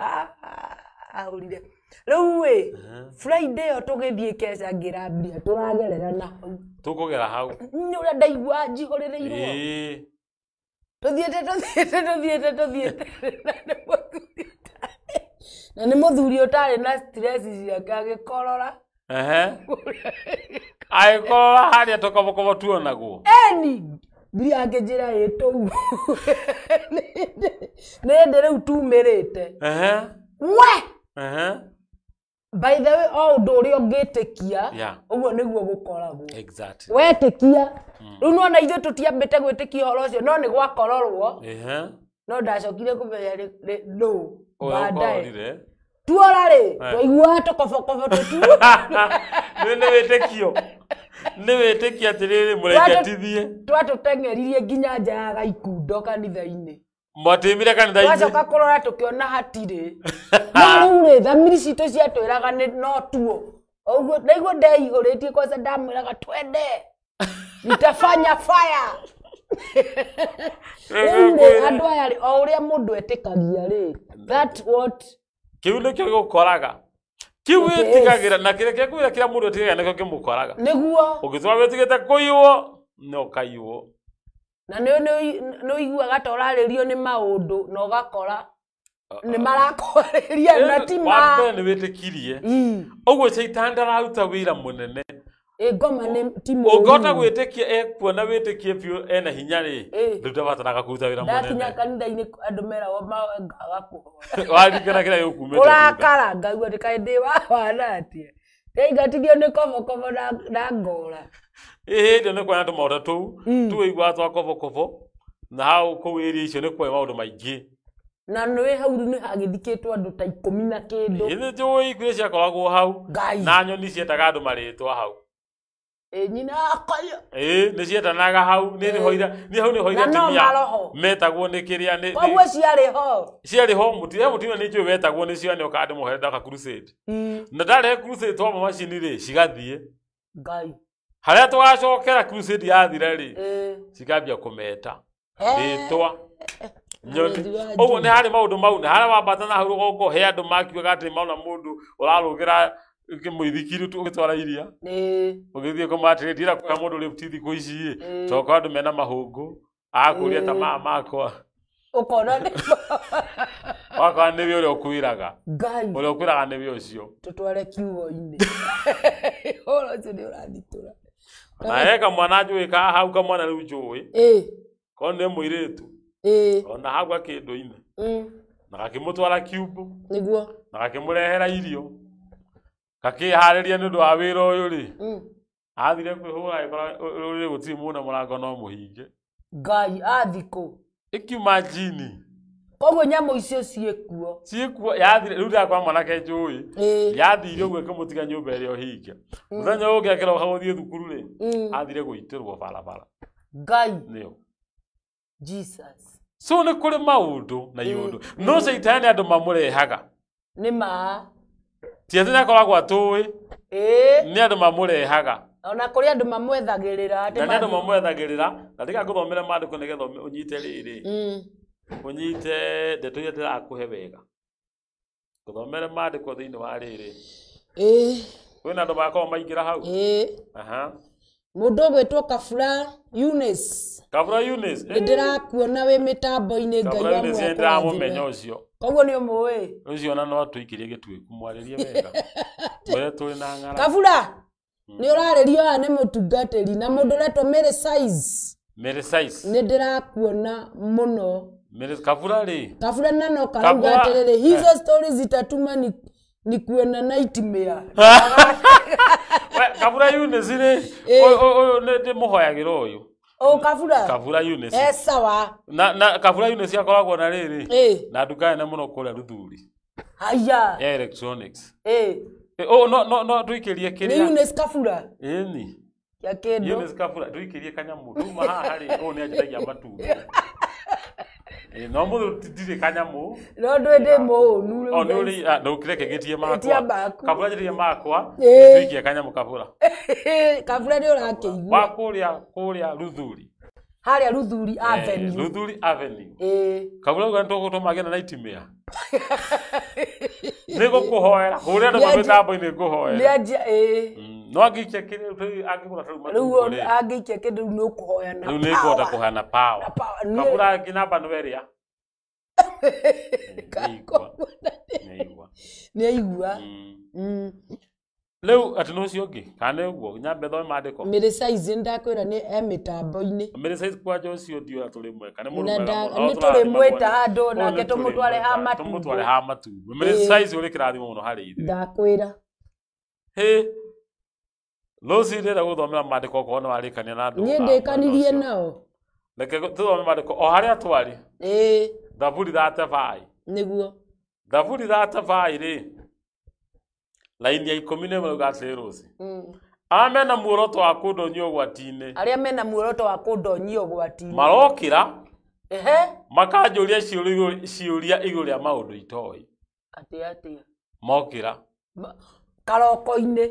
Ahũrire. Rĩu ĩ, Friday ĩyo tũgĩthiĩ keca ngĩra Mbiria tũragerera na hau. Tũkũgera hau. Nĩ ũrĩa ndaigua njihũrĩrĩirwo. Tũthiĩte tũthiĩte tũthiĩte tũthiĩte. Na nĩ mũthuri ũtarĩ na stress ciake agĩkorora. Agĩkorora harĩa tũkobokobo tuonagwo. Eni! Mbiria akĩnjĩra ĩ tũu. Nĩ hĩndĩ rĩu tumĩrĩte. We! By the way, o ũndũ ũrĩa ũngĩtĩkia, ũguo nĩguo gũkoragwo. Exactly. Wetĩkia. Rĩu nĩwona ithuĩ tũtiambĩte gwĩtĩkia ũhoro ũcio, no nĩ gwakororwo. No ndacokire kũmenya nũ baadaye. Tuora rĩ, twaiguaga tũkobokobo tũtu. Nĩ wĩtĩkio. Nĩ wĩtĩkio atĩrĩrĩ mũreke tithie. Twatũteng'eririe nginya nja ya Gaikundo kanitha-inĩ. Mwatimire kanitha-inĩ. Twacoka kũrora tũkĩona hatirĩ. No rĩu rĩ, thamiri citũ ciatwĩraga nĩ no tuo. Ũguo ndaigua ndeihũrĩtie kwanza ndamwĩraga twende. Nitafanya fire. Rĩu rĩ, andũ aya rĩ, o ũrĩa mũndũ etĩkagia rĩ, that what Kĩu nĩkĩo gĩgũkoraga. Kĩu wĩtigagĩra na kĩrĩa kĩkwĩra kĩrĩa mũndũ etigagĩra nĩkĩo kĩmũkoraga. Nĩguo. Ũngĩtũra wĩtigĩte kũiywo, no ũkaiywo. Na nĩ ũiguaga ta ũrarĩrio nĩ maũndũ na ũgakora nĩ marakwarĩria na ti ma. Wa mbere nĩ wĩtĩkirie. Ũguo caitani ndararuta wĩra mũnene. Ngoma nĩ ti mũũru. Ũngĩhota gwĩtĩkia ekuona wĩtĩkie biũ ena hinya rĩ, rĩu ndabataraga kũruta wĩra mũnene. Ndakinya kanitha-inĩ andũ meragwo ngaga kũhoya. Waririkana kĩrĩa gĩgũkumĩte. Kũrakara ngaigua ndĩ kaĩ ndĩ wa wana atĩa. Ndaingatithio nĩ kobokobo na ngora. Ĩhĩ ndio nĩ kwena tũmaũndũ tũu tuĩiguaga twa kobokobo na hau kũu area icio nĩ kwarĩ maũndũ maingĩ. Na nĩ hau nĩ hagĩthikĩtwo andũ ta 10 na kĩndũ. Ĩthĩ njũĩ ikuũ ciakoragwo hau. Ngai. Na nyoni cietaga andũ marĩtwa hau. Nyina akayo. Ĩĩ nĩ cietanaga hau nĩ hoira nĩ hau nĩ hoira Na no maroho. Metagwo nĩ kĩrĩa nĩ Koguo ciarĩ ho. Ciarĩ ho mũtumia nĩ njũĩ wetagwo nĩ cio nĩ okaga ndĩmũhere ndaka crusade. Na ndarehe crusade twamba macini rĩ cigathiĩ. Ngai. Harĩa tũgacokera crusade yathira rĩ cikambia kũmeta. Rĩtwa. Nyoni. Ũguo nĩ harĩ maũndũ mau na harĩa wambata na hau rũgongo he andũ makiugaga atĩ maona mũndũ ũrarũgĩra mũithikiri ũgĩtwara iria. Ũgĩthiĩ kũmatĩrĩ ndira kũhe mũndũ lift thikũ ici ĩ. Tondũ kwa andũ mena mahũngũ akũria ta maya makwa. Ũkona nĩ Wakwa nĩwe ũrĩa ũkwĩraga. Ngai. Ũrĩa ũkwĩraga nĩwe ũcio. Tũtware kiugo-inĩ. Ũhoro ũcio nĩ ũrathitũra. Na he kamwana njũĩ ka hau kamwana rĩu njũĩ. Korwo nĩ mũirĩtu. Ona hau gakĩndũ-inĩ. Na gakĩmũtwara kiumbu. Nĩguo. Na gakĩmũrehera irio. Gakĩharĩria nĩ ũndũ wa wĩra ũyũ rĩ. Athire kwĩhũra agĩkora rũrĩrĩ gũtirĩ mũndũ mũrango no mũhinge. Ngai athikũ. Ĩkiuma njini. Koguo nyamũ icio ciĩkuo. Ciĩkuo yathire rĩu ndakwa mwanake njũĩ. Yathire ũguo ĩkĩmũtiga nyũmba ĩrĩa ũhinge. Mũthenya ũngĩ akĩroka gũthiĩ thukuru rĩ. Athire gũitĩrwo barabara. Ngai. Nĩyo. Jesus. So nĩ kũrĩ maũndũ na iũndũ. No caitani andũ mamũrehaga. Nĩ ma. Ti atĩ nĩakoragwo atũĩ. Nĩ andũ mamũrehaga. Ona kũrĩ andũ mamwethagĩrĩra. Na nĩ andũ mamwethagĩrĩra. Na tiga ngũthomere maandĩko nĩgetha ũnyite rĩrĩ. Ũnyite ndeto iria ndĩrakũhe wega. Ngũthomere maandĩko thĩinĩ wa rĩrĩ. Kwĩna andũ magakorwo maingĩra hau. Mũndũ ũgwĩtwo Kabura Eunice. Kabura Eunice. Nĩ ndĩrakuona wĩ mĩtambo-inĩ Ngai Kabura wa Eunice mwaka nĩndĩramũmenya wathire. ũcio. Koguo nĩ ũmũĩ. Ũcio ona no atũikĩrie gĩtuĩku mwarĩrie wega. Mwĩre tũrĩ na ng'aragu. Kabura nĩ ũrarĩrio haha nĩ mũtungatĩri na mũndũ ũretwo Mary Size. Mary Size. Nĩ ndĩrakuona mũno. Mary Kabura rĩ. Kabura na no karauga atĩrĩrĩ, hizo stories zitatuma nikuwe na nightmare. Kabura Eunice rĩ, ũyũ nĩ ndĩmũhoyagĩra ũyũ. Kabura. Kabura Eunice. Sawa. Na Kabura Eunice akoragwo na rĩrĩ. Na nduka nene mũno kũrĩa Ruthuri. Haya. Ya electronics. No tũikĩrie kĩrĩa. Nĩ Eunice Kabura. Ĩni. Ya kĩndũ. Eunice Kabura tũikĩrie kanyamũ. Tuma haha rĩ, ũyũ nĩ anjĩtagia matumbĩ. No mũthũ ndirĩ kanyamũ. No ndwĩ ndĩ mũũnu rĩu. Nĩ ũrĩ ndũkĩreke ngĩtie makwa. Kabura njĩtie makwa. Tũikie kanyamũ Kabura. Kabura nĩ ũrakĩigua. Wa kũrĩa Ruthuri. Harĩa Ruthuri Avenue. Ruthuri Avenue. Kabura uga nĩtũgũtũma agĩe na nightmare. Nĩ ngũkũhoera. Hũrĩra andũ mĩtambo-inĩ ngũhoera. No angĩikia kĩndũ angĩgũra tarĩu matumbĩ rĩ. Rĩu angĩikia kĩndũ rĩu nĩ ũkũhoya na power. Rĩu nĩ ngũhota kũhoya na power. Kabura angĩ namba nĩ ĩrĩa. Nĩ aigua. Rĩu atĩ nĩ ũcio ũngĩ kana nĩ ũguo nyambe thome maandĩko. Mary Size nĩndakwĩra nĩ e mĩtambo-inĩ. Mary Size kwanja ũcio ndiũĩ tũrĩ mweka nĩ mũndũ mwega mũno. Nĩ tũrĩmwĩta handũ nake tũmũtware ha matumbĩ. Tũmũtware ha matumbĩ. Mary Size ũrĩ kĩrathimo mũno harĩ ithuĩ. Ndakwĩra. Hĩ. Rũciũ ndĩrenda gũthomera maandĩko okorwo nĩ warĩkania na andũ. Niĩ ndĩkanirie nao. Reke tũthome maandĩko o harĩa twarĩ. Thaburi 35. Nĩguo. Thaburi 35 rĩ. Laini ya 11 rauga atĩrĩ rũciũ. Arĩa mena muoroto wa kũndonyia ũgwati-inĩ. Arĩa mena muoroto wa kũndonyia ũgwati-inĩ. Marokĩra. Makanjũria ciũria igũrũ rĩa maũndũ itoĩ. Atĩa. Mokĩra. Karoko-inĩ.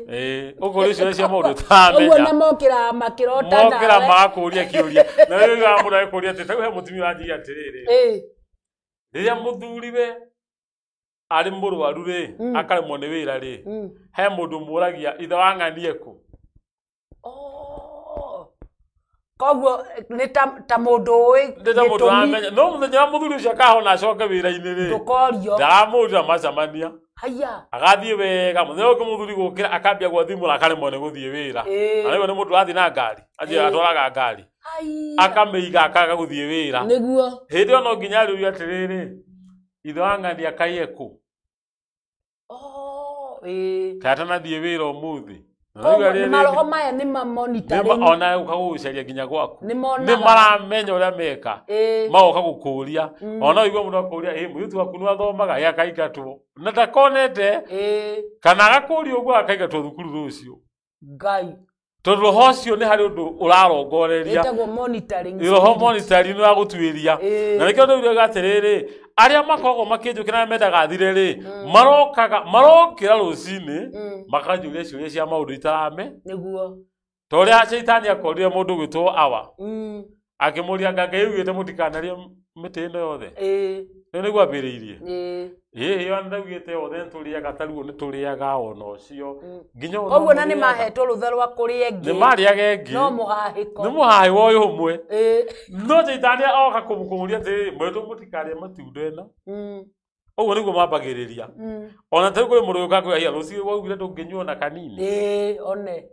Ũkũria ciũria cia maũndũ ũtaramenya. Ũguo na mokĩra makĩrota nawe. Mokĩra magakũria kĩũria. Na rĩu ũiguaga mũndũ agĩkũria atĩ tarĩu he mũtumia ũranjĩria atĩrĩrĩ. Rĩrĩa mũthuriwe arĩ mũrwaru rĩ, akaremwo nĩ wĩra rĩ, he mũndũ mũragia ithe wa ng'anie kũ. Koguo nĩ ta mũndũ ũĩ Nĩ ta mũndũ ũramenya. No mũthenya wa mũthuri ũcio akahona acoke wĩra-inĩ rĩ. Ndũkorio. Ndaramũrira macemania. Haya. Agathiĩ wega mũthenya ũngĩ mũthuri gũkĩra akambia gwathimũra akaremwo nĩ gũthiĩ wĩra. Na rĩu nĩ mũndũ ũrathiĩ na ngari. Athiĩ atwaraga ngari. Akamĩiga akaga gũthiĩ wĩra. Nĩguo. Hĩndĩ ĩyo no nginya arĩũrio atĩrĩrĩ, ithe wa ng'ania akaiye kũ. Kana atanathiĩ wĩra ũmũthĩ. Na Koguo rĩu rĩrĩ- maroho maya nĩ ma-monitoring. Ona gũka gũgũcaria nginya gwaku. Nĩ monaga. Nĩ maramenya ũrĩa meka. Magoka gũkũria. Ona ũigua mũndũ akũria, ĩ mũirĩtu waku nĩ athomaga, ĩ akaingatwo. Na ndakonete kana agakũria ũguo akaingatwo thukuru rũciũ. Ngai. Tondũ roho ũcio nĩ harĩ ũndũ ũrarongoreria. Ĩtagwo monitoring. Roho monitoring nĩ wagũtuĩria. Na nĩkĩo ndĩugaga atĩrĩrĩ, arĩa makoragwo makĩnjũkĩra na mendaga thire rĩ, marokaga marokĩra rũcinĩ makanjũria ciũria cia maũndũ itarame. Nĩguo. Ta ũrĩa caitani akorire mũndũ ũgwĩtwo Awa. Akĩmũria anga Ngai augĩte mũtikanarĩe mĩtĩ ĩno yothe. Rĩu nĩguo ambĩrĩirie. Ĩĩ ĩyo ndaugĩte othe nĩtũrĩaga ta rĩu nĩtũrĩaga ona ũcio. Nginya ũyũ Koguo na nĩ nĩmũrĩaga. mahetwo rũtha rwa kũrĩa ĩngĩ. Nĩ marĩaga ĩngĩ. No mũhahĩko. Nĩ mũhahĩ wa ũyũ ũmwe. No caitani oka kũmũria atĩrĩrĩ, mwĩtwo mũtikarĩe matunda ĩno. Ũguo nĩguo mambagĩrĩria. Ona ta rĩu kũrĩ mũndũ ũkakwĩra hiya rũciũ waugire ndũngĩnyua ona kanini. One.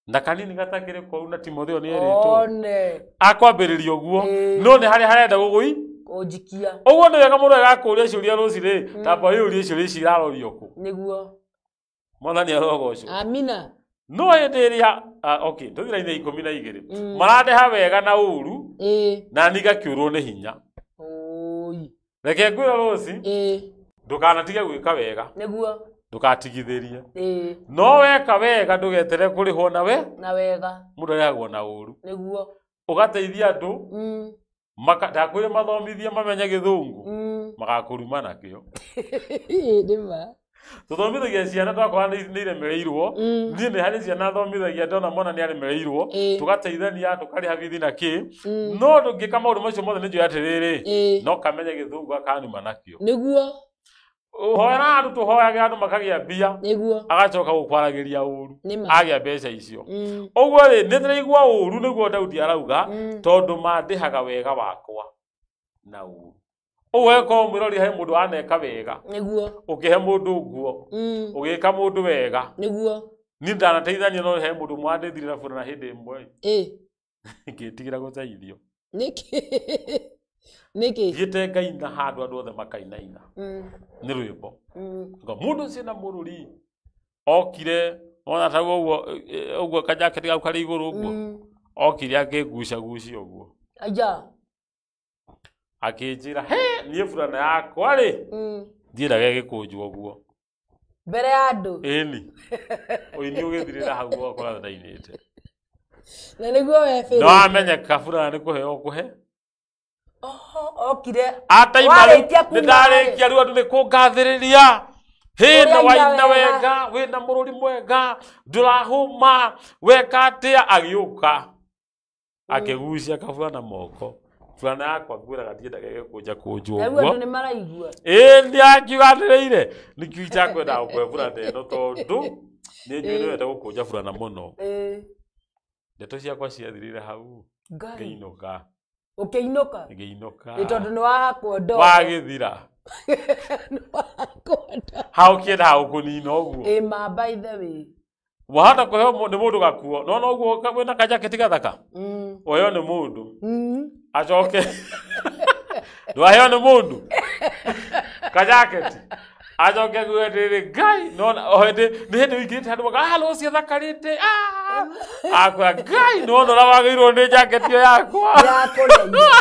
Na kanini gatakĩrĩ koru na Timotheo nĩ erĩtwo. One. Akwambĩrĩria ũguo. No nĩ harĩa harenda gũgũi. Kũnjikia. Ũguo nĩ wega mũndũ agakũria ciũria rũciũ tamba wĩyũrie ciũria ici irarorio kũ. Nĩguo. Mwathani arogocwo. Amina. No hĩndĩ ĩrĩa okay, tũthiĩ raini 12. Marandeha wega na ũru na niĩ ngakĩũrwo nĩ hinya. Oi. Reke ngwĩre rũci ndũkanatige gwĩka wega. Nĩguo. Ndũkatigithĩrie. No weka wega ndũgetere kũrĩhwo na we. Na wega. Mũndũ arĩhagwo na ũru. Nĩguo. Ũgateithia andũ. Ndakwĩre mathomithie mamenye gĩthũngũ. Magakũruma nakĩo. Nĩma. Tũthomithagia ciana twakora nĩ iremereirwo. Niĩ nĩ harĩ ciana thomithagia ndona mwana nĩ aremereirwo. Tũgateithania tũkarĩha bithi na kĩ. No ndũngĩka maũndũ macio mothe nĩ njũĩ atĩrĩrĩ. No kamenye gĩthũngũ akanuma nakĩo. Nĩguo. Ũhoera andũ tũhoyage andũ makagĩa mbia. Nĩguo. Agacoka gũkwaragĩria ũru. Nĩma. Agĩa mbeca icio. Ũguo rĩ nĩ ndĩraigua ũru nĩguo Daudi arauga tondũ mandĩhaga wega wakwa na ũru. Ũguo ĩkorwo mwĩrori he mũndũ aneka wega. Nĩguo. Ũkĩhe mũndũ nguo. Ũgĩka mũndũ wega. Nĩguo. Niĩ ndanateithania no he mũndũ mwandĩthire na burana hĩndĩ ĩmwe. Ngĩtigĩra gũteithio. Nĩkĩ? Nĩkĩ? Thiĩte ngaina handũ andũ othe makainaina. Nĩ rwĩmbo. Ngo mũndũ ũcio na mũrũri okire wona ta ũguo ũguo kajaketi gau karĩ igũrũ ũguo. Okire akĩngucagucia ũguo. Aya. Akĩnjĩra he niĩ burana yakwa rĩ ndiendaga ĩgĩkũnjwo ũguo. Mbere ya andũ. Ĩni. Ũini ũgĩthirĩra hau gwakwa ndainĩte. Na nĩguo webĩrĩte. No amenyeka burana nĩ kũheo kũhe. Oho, okire. Ataima Warĩkia kuma nĩ ndarĩkia rĩu andũ nĩ kũngathĩrĩria. Hĩ na waina wega, wĩna mũrũri mwega, ndũrahũma, weka atĩa agĩũka. Akĩgucia kaburana moko. Burana yakwa ngwĩraga ndiendaga ĩgĩkũnja kũnjwo Rĩu ũguo. andũ nĩ maraigua. Ĩĩ nĩ akiuga atĩrĩire nĩkĩo itakwendaga gũkũhe burana ĩno tondũ nĩ njũĩ nĩ wendete gũkũnja burana mũno. Ndeto ciakwa ciathirire hau. Ngai. Ngĩinũka. Ũkĩinũka? Ngĩinũka. Ĩ tondũ nĩ wahakwo ndoro. Wagĩthira. Nĩ wahakwo ndoro. Hau kĩendaga gũkũnina ũguo. Ĩ ma by the way. Wahota kũheo nĩ mũndũ gakuo. No noguo wĩna kajaketi gathaka. Ũheo nĩ mũndũ. Acoke. Ndwaheo nĩ mũndũ. Kajaketi. Acoke kuga atĩrĩrĩ Ngai nona o hĩndĩ nĩ hĩndĩ ũingĩrĩte handũ maka rũciũ thakarĩte. Akwĩra Ngai nona ũrĩa wagĩrĩirwo nĩ jaketi ĩyo yakwa. Yakũrĩa.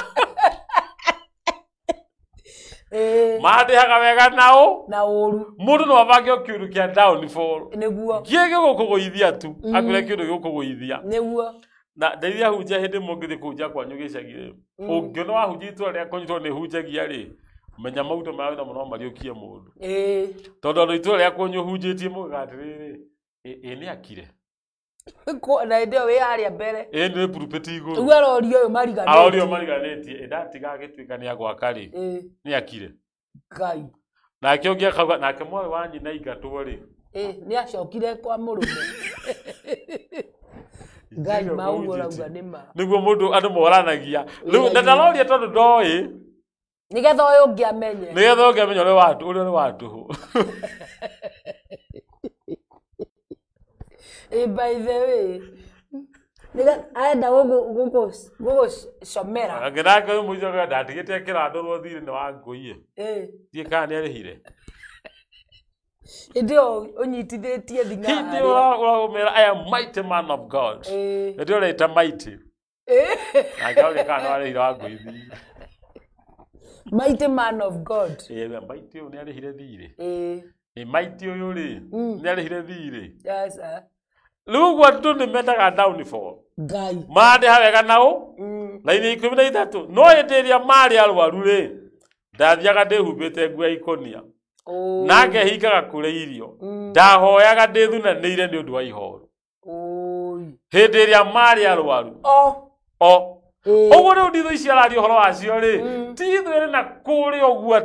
Mandĩhaga wega na ũ? Na ũru. Mũndũ no abange o kĩũndũ kĩa downfall. Nĩguo. Kĩĩ gĩgũkũgũithia tu. Akwĩra kĩũndũ gĩgũkũgũithia. Nĩguo. Na ndeithia hunjia hĩndĩ ĩmwe ũngĩthiĩ kũhunjia kwanyu gĩcagi rĩ. Ũngĩona wahunjia itũra rĩa kwanyu tondũ nĩ hunjagia rĩ. Menya maguta marĩa wĩnamo no mariũkie mũndũ. Tondũ andũ itũra rĩa kwanyu ũhunjĩtie moigaga atĩrĩrĩ, ĩ nĩ akire. Na hĩndĩ ĩyo wĩ harĩa mbere. Ĩ nĩ pulpit igũrũ. Rĩu arorio ũyũ mariganĩtie. Arorio mariganĩtie. Ĩ ndatiga agĩtuĩka nĩ agwaka rĩ. Nĩ akire. Ngai. Nake ũngĩ akauga nake mwarĩ wa nyina aingatwo rĩ. Nĩ acokire kwa mũrũme. Ngai ma ũguo ũrauga nĩ ma. Nĩguo mũndũ andũ moranagia. Rĩu na ndaroria tondũ ndoĩ. Nĩgetha ũyũ ũngĩ amenye. Nĩgetha ũngĩ amenye ũrĩa ũrĩ wa tũhũ. By the way. Arenda gũgũcomera. Angĩ nake ũyũ mũico akauga ndatigĩte kĩrandũrwo thirĩ nĩ wa ngũiĩ. Ndiũĩ kana nĩ arĩhire. Hĩndĩ ĩyo ũnyitithĩtie thing'a Hĩndĩ harĩa. ũramera, "I am mighty man of God." Hĩndĩ ĩyo ũreita mighty. Nake aroria kana nĩ warĩhire wa ngũi thirĩ. Mighty man of God. Ĩĩ, mighty ũyũ nĩ arĩhire thirĩ. Ĩ mighty ũyũ rĩ, nĩ arĩhire thirĩ. Yes, ah. Rĩu ũguo andũ nĩ mendaga downfall. Ngai. Mandĩha wega nao raini 13, no hĩndĩ ĩrĩa marĩ arwaru rĩ, ndathiaga ndĩhumbĩte nguo ya ikũnia na ngehingaga kũrĩa irio, ndahoyaga ndĩthunanĩire nĩ ũndũ wa ihoru hĩndĩ ĩrĩa marĩ arwaru. O ũguo rĩu nditho icio araria ũhoro wacio rĩ, ti ithuĩ ĩrĩ na kũrĩa ũguo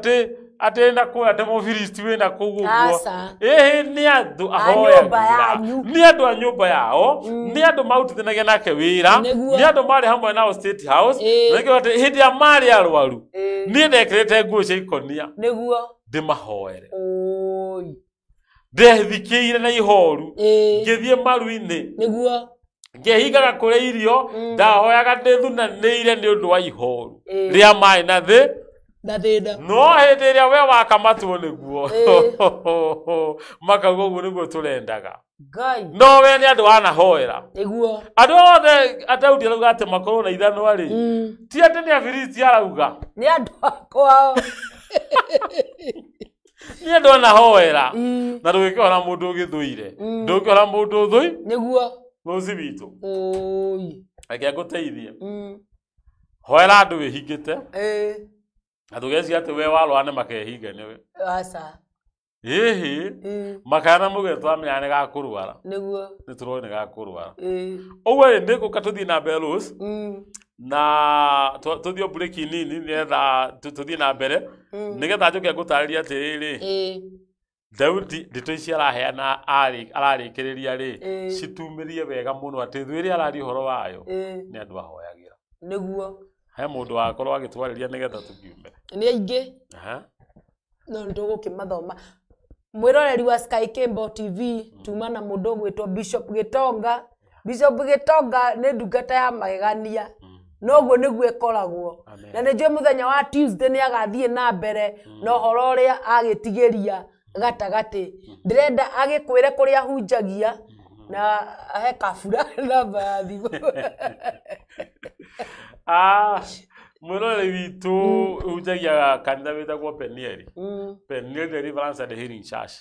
atĩ na kũrĩa atĩ mũfilisti wĩ na kũu ũguo. Aca. Ĩhĩ, nĩ andũ A nyũmba ahoyagĩra, yanyu. nĩ andũ a nyũmba yao, nĩ andũ marutithanagia nake wĩra, nĩ andũ marĩ hamwe nao State House. Na nĩkĩo atĩ hĩndĩ ĩrĩa marĩ arwaru, niĩ ndekĩrĩte nguo cia ikonia ndĩmahoere, ndethikĩire na ihoru, ngĩthiĩ maru-inĩ, ngĩhingaga kũrĩa irio, ndahoyaga ndĩthunanĩire nĩ ũndũ wa ihoru rĩa maĩ na thĩ Na thĩna. No hĩndĩ ĩrĩa we wakamatwo nĩguo makauga ũguo nĩguo tũrendaga. Ngai. No we nĩ andũ wanahoera. Andũ othe Daudi arauga atĩ makorwo na ithanwa rĩ, ti atĩ nĩ Afilisti arauga. Nĩ andũ akwao. Nĩ andũ anahoera. Na ndũgĩkĩhora mũndũ ũgĩthũire, ndũngĩhora mũndũ ũthũi. Rũci witũ, reke ngũteithie. Hoera andũ wĩhingĩte, na ndũgeciria atĩ we warwara nĩ makehinga nĩwe. Aca. Ĩhĩ, makaya mũgĩre twamenya nĩ gakũrwara. Nĩ tũroĩ nĩ gakũrwara. Ũguo rĩ, nĩ gũka tũthiĩ na mbere Rose, na tũthiĩ o break nini nĩgetha tũthiĩ na mbere, nĩgetha njũke ngũtarĩrie atĩrĩrĩ, Daudi ndeto ici araheana ararĩkĩrĩria rĩ, citumĩrie wega mũno atĩ thũ ĩrĩa araria ũhoro wayo nĩ andũ ahoyagĩra. He mũndũ wakorwo agĩtwarĩria nĩgetha tũkiume. Nĩ aingĩ. No nĩ tũgũkĩmathoma. Mwĩroreri wa Sky Cable TV, tuma na mũndũ ũgwĩtwo Bishop Gĩtonga. Bishop Gĩtonga nĩ ndungata ya magegania, noguo nĩguo ĩkoragwo. Amen. Na nĩ njũĩ mũthenya wa Tuesday nĩ agathiĩ na mbere na ũhoro ũrĩa agĩtigĩria gatagatĩ. Ndĩrenda agĩkwĩre kũrĩa ahunjagia na ahe kabura namba ya thimũ. Ah, mwĩroreri witũ, hunjagia kanitha wĩtagwo Penieli, Penieli Deliverance and Healing Church.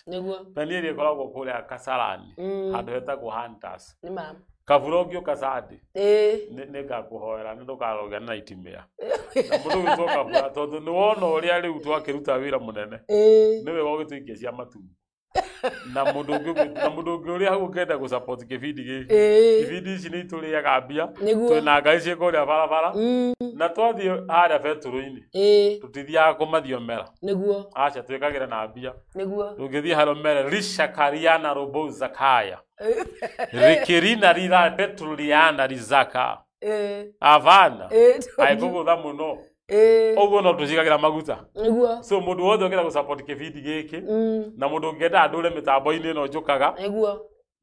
Penieli ĩkoragwo kũrĩa Kasarani, handũ hetagwo Hunters. Nĩ ma. Kabura ũngĩũka Sunday, nĩ ngakũhoera nĩ ndũkarogane na itimĩa na mũndũ ũgĩtwo kabura, tondũ nĩ wona ũrĩa rĩu twakĩruta wĩra mũnene. Nĩ wega ũgĩtũikia cia matumbo na mũndũ ũngĩ, na mũndũ ũngĩ ũrĩa hau ũngĩenda gũsupport kĩbindi gĩkĩ. Ibindi ici nĩ itũrĩaga mbia. Twĩna ngari ciĩ kũrĩa barabara, na twathiĩ harĩa betũrũ-inĩ, tũtithiaga kũmathiomera. Aca, twĩkagĩra na mbia. Ndũngĩthiĩ harĩa ũmere rishakariana robo zakaya rikirina rira petroliana rizaka avana aĩkũgũtha mũno. Ũguo no tũcigagĩra maguta. So mũndũ wothe ũngĩenda gũsupport kĩbindi gĩkĩ, na mũndũ ũngĩenda ndũre mĩtambo-inĩ ĩno njũkaga,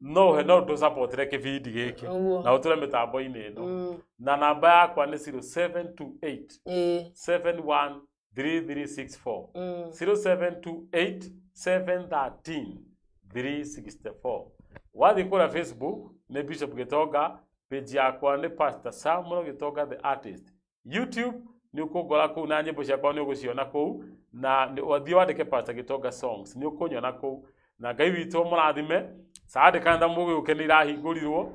no tũsupportĩre kĩbindi gĩkĩ na ũtũre mĩtambo-inĩ ĩno. Na namba yakwa nĩ 0728 713364, 0728 713 364. Wathiĩ kũrĩa Facebook nĩ Bishop Gĩtonga, page yakwa nĩ Pastor Samuel Gĩtonga the artist. YouTube nĩ ũkũngora kũu na nyĩmbo ciakwa nĩ ũgũciona kũu, na wathiĩ wandĩke Pastor Gĩtonga songs nĩ ũkũnyona kũu. Na Ngai witũ mũrathime. Saturday kanitha mũgĩũke, nĩ irahingũrirwo.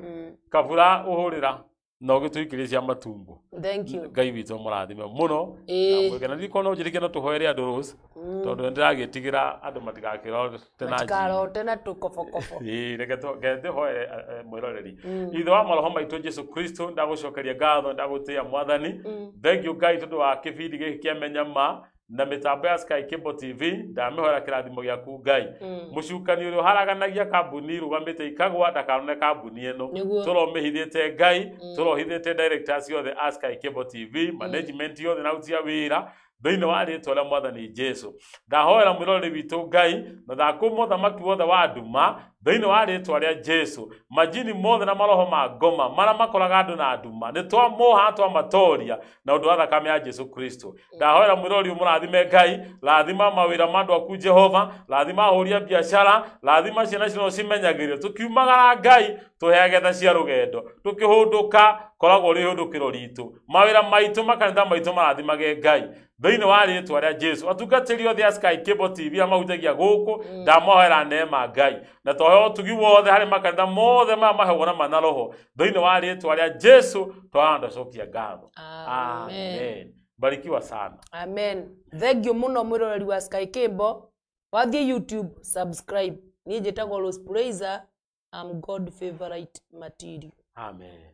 Kabura ũhũrĩra na ũgĩtũikĩrie cia matumbo. Thank you. Ngai witũ mũrathime mũno. Na mwĩke na ndirikana no njĩrĩke no tũhoere andũ Rose, tondũ nĩ ndĩragĩtigĩra andũ matigakĩrote na njini. Matikarote na tũkobokobo. Ĩĩ, reke ndĩhoere mwĩroreri. Ithe wa maroho maitũ Jesu Kristo, ndagũcokeria ngatho, ndagũtĩĩa Mwathani. Thank you Ngai tondũ wa kĩbindi gĩkĩ kĩa Menya Ma na mĩtambo ya Sky Cable TV. Ndamĩhoera kĩrathimo gĩaku Ngai. Mũcukani ũrĩa ũharaganagia kambuni irũgamĩte ikagwa ndakanone kambuni ĩno. Tũromĩhithĩte Ngai, tũrohithĩte directors othe a Sky Cable TV, management yothe na aruti a wĩra thĩinĩ wa rĩtwa rĩa Mwathani Jesu. Ndahoera mwĩroreri witũ Ngai, na ndakũma ũthamaki wothe wa nduma Thĩinĩ wa rĩtwa rĩa Jesu, majini mothe na maroho ma ngoma marĩa makoraga andũ na nduma, nĩ twamoha twamatoria na ũndũ wa thakame ya Jesu Kristo. Ndahoera mwĩrori ũmũrathime Ngai, rathima mawĩra ma andũ aku Jehova, rathima ahũri a biacara, rathima ciana cino cimenyagĩrĩrio. Tũkiumagara Ngai, tũheage tha cia rũgendo, tũkĩhũndũka koragwo ũrĩ ihũndũkĩro ritũ. Mawĩra maitũ, makanitha maitũ marathimage Ngai. Thĩinĩ wa rĩtwa rĩa Jesu, atungatĩri othe a Sky Cable TV arĩa mahunjagia gũkũ, ndamohera neema Ngai, na twahe ũtugi wothe harĩ makanitha mothe maya maheagwo na mana roho. Thĩinĩ wa rĩtwa rĩa Jesu, twarandacokia ngatho. Amen. Barikiwa sana. Amen. Thank you muno mwiroreri wa Sky Cable. Wathiĩ YouTube, subscribe. Niĩ njĩtagwo Rose Praiser. I'm God favorite material. Amen.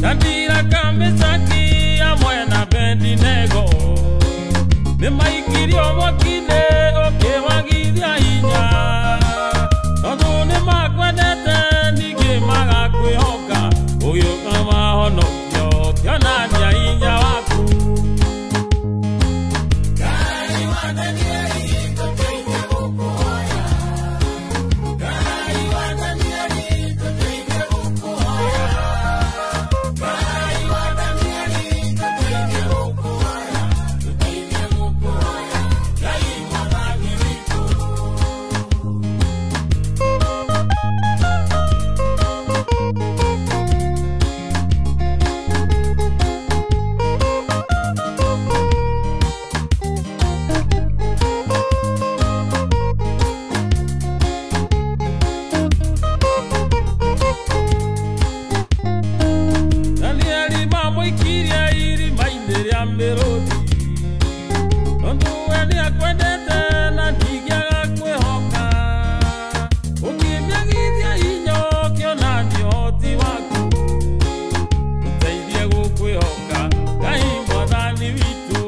Dandira kamesaki amwe na Abednego nĩmaikirio mwaki-inĩ ũkĩmagithia hinya tondũ nĩmakwendete ningĩ magakwĩhoka ũgĩũka mahonokio kĩonania hinya waku. Danieli mamũikirie irima-inĩ rĩa mĩrũthi tondũ we nĩakwendete na ndingĩaga kwĩhoka ũkĩmĩagithia hinya ũkĩonania ũhoti waku ũteithie gũkwĩhoka Ngai mwathani witũ.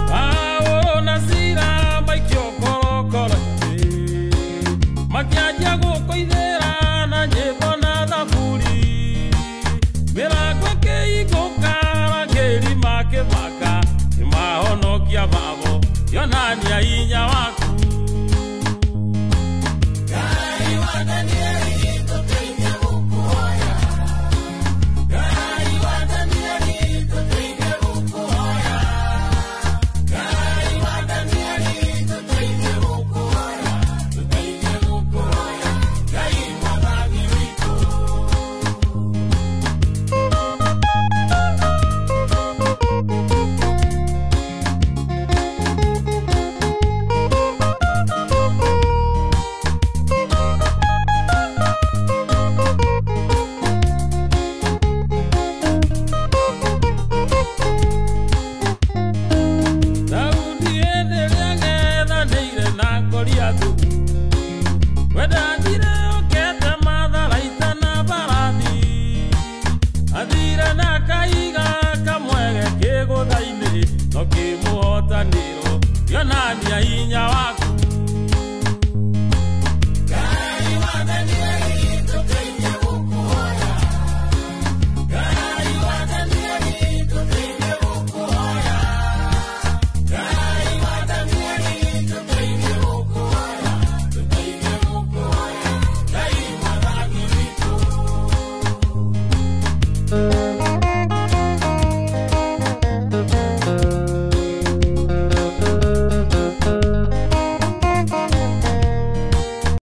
Paulo na Sila maikio korokoro-inĩ makĩanjia gũkũinĩra na nyĩmbo na thaburi mĩrango ĩkĩhingũka arangĩri makĩmaka nĩmahonokia mabo kĩonania hinya waku. Daudi hĩndĩ ĩrĩa ang'ethanĩire na Goliathũ we ndathire okete matharaita na mbarathi athire na kaiga kamwege kĩgũtha-inĩ no kĩmũhotanĩro kĩonania hinya waku.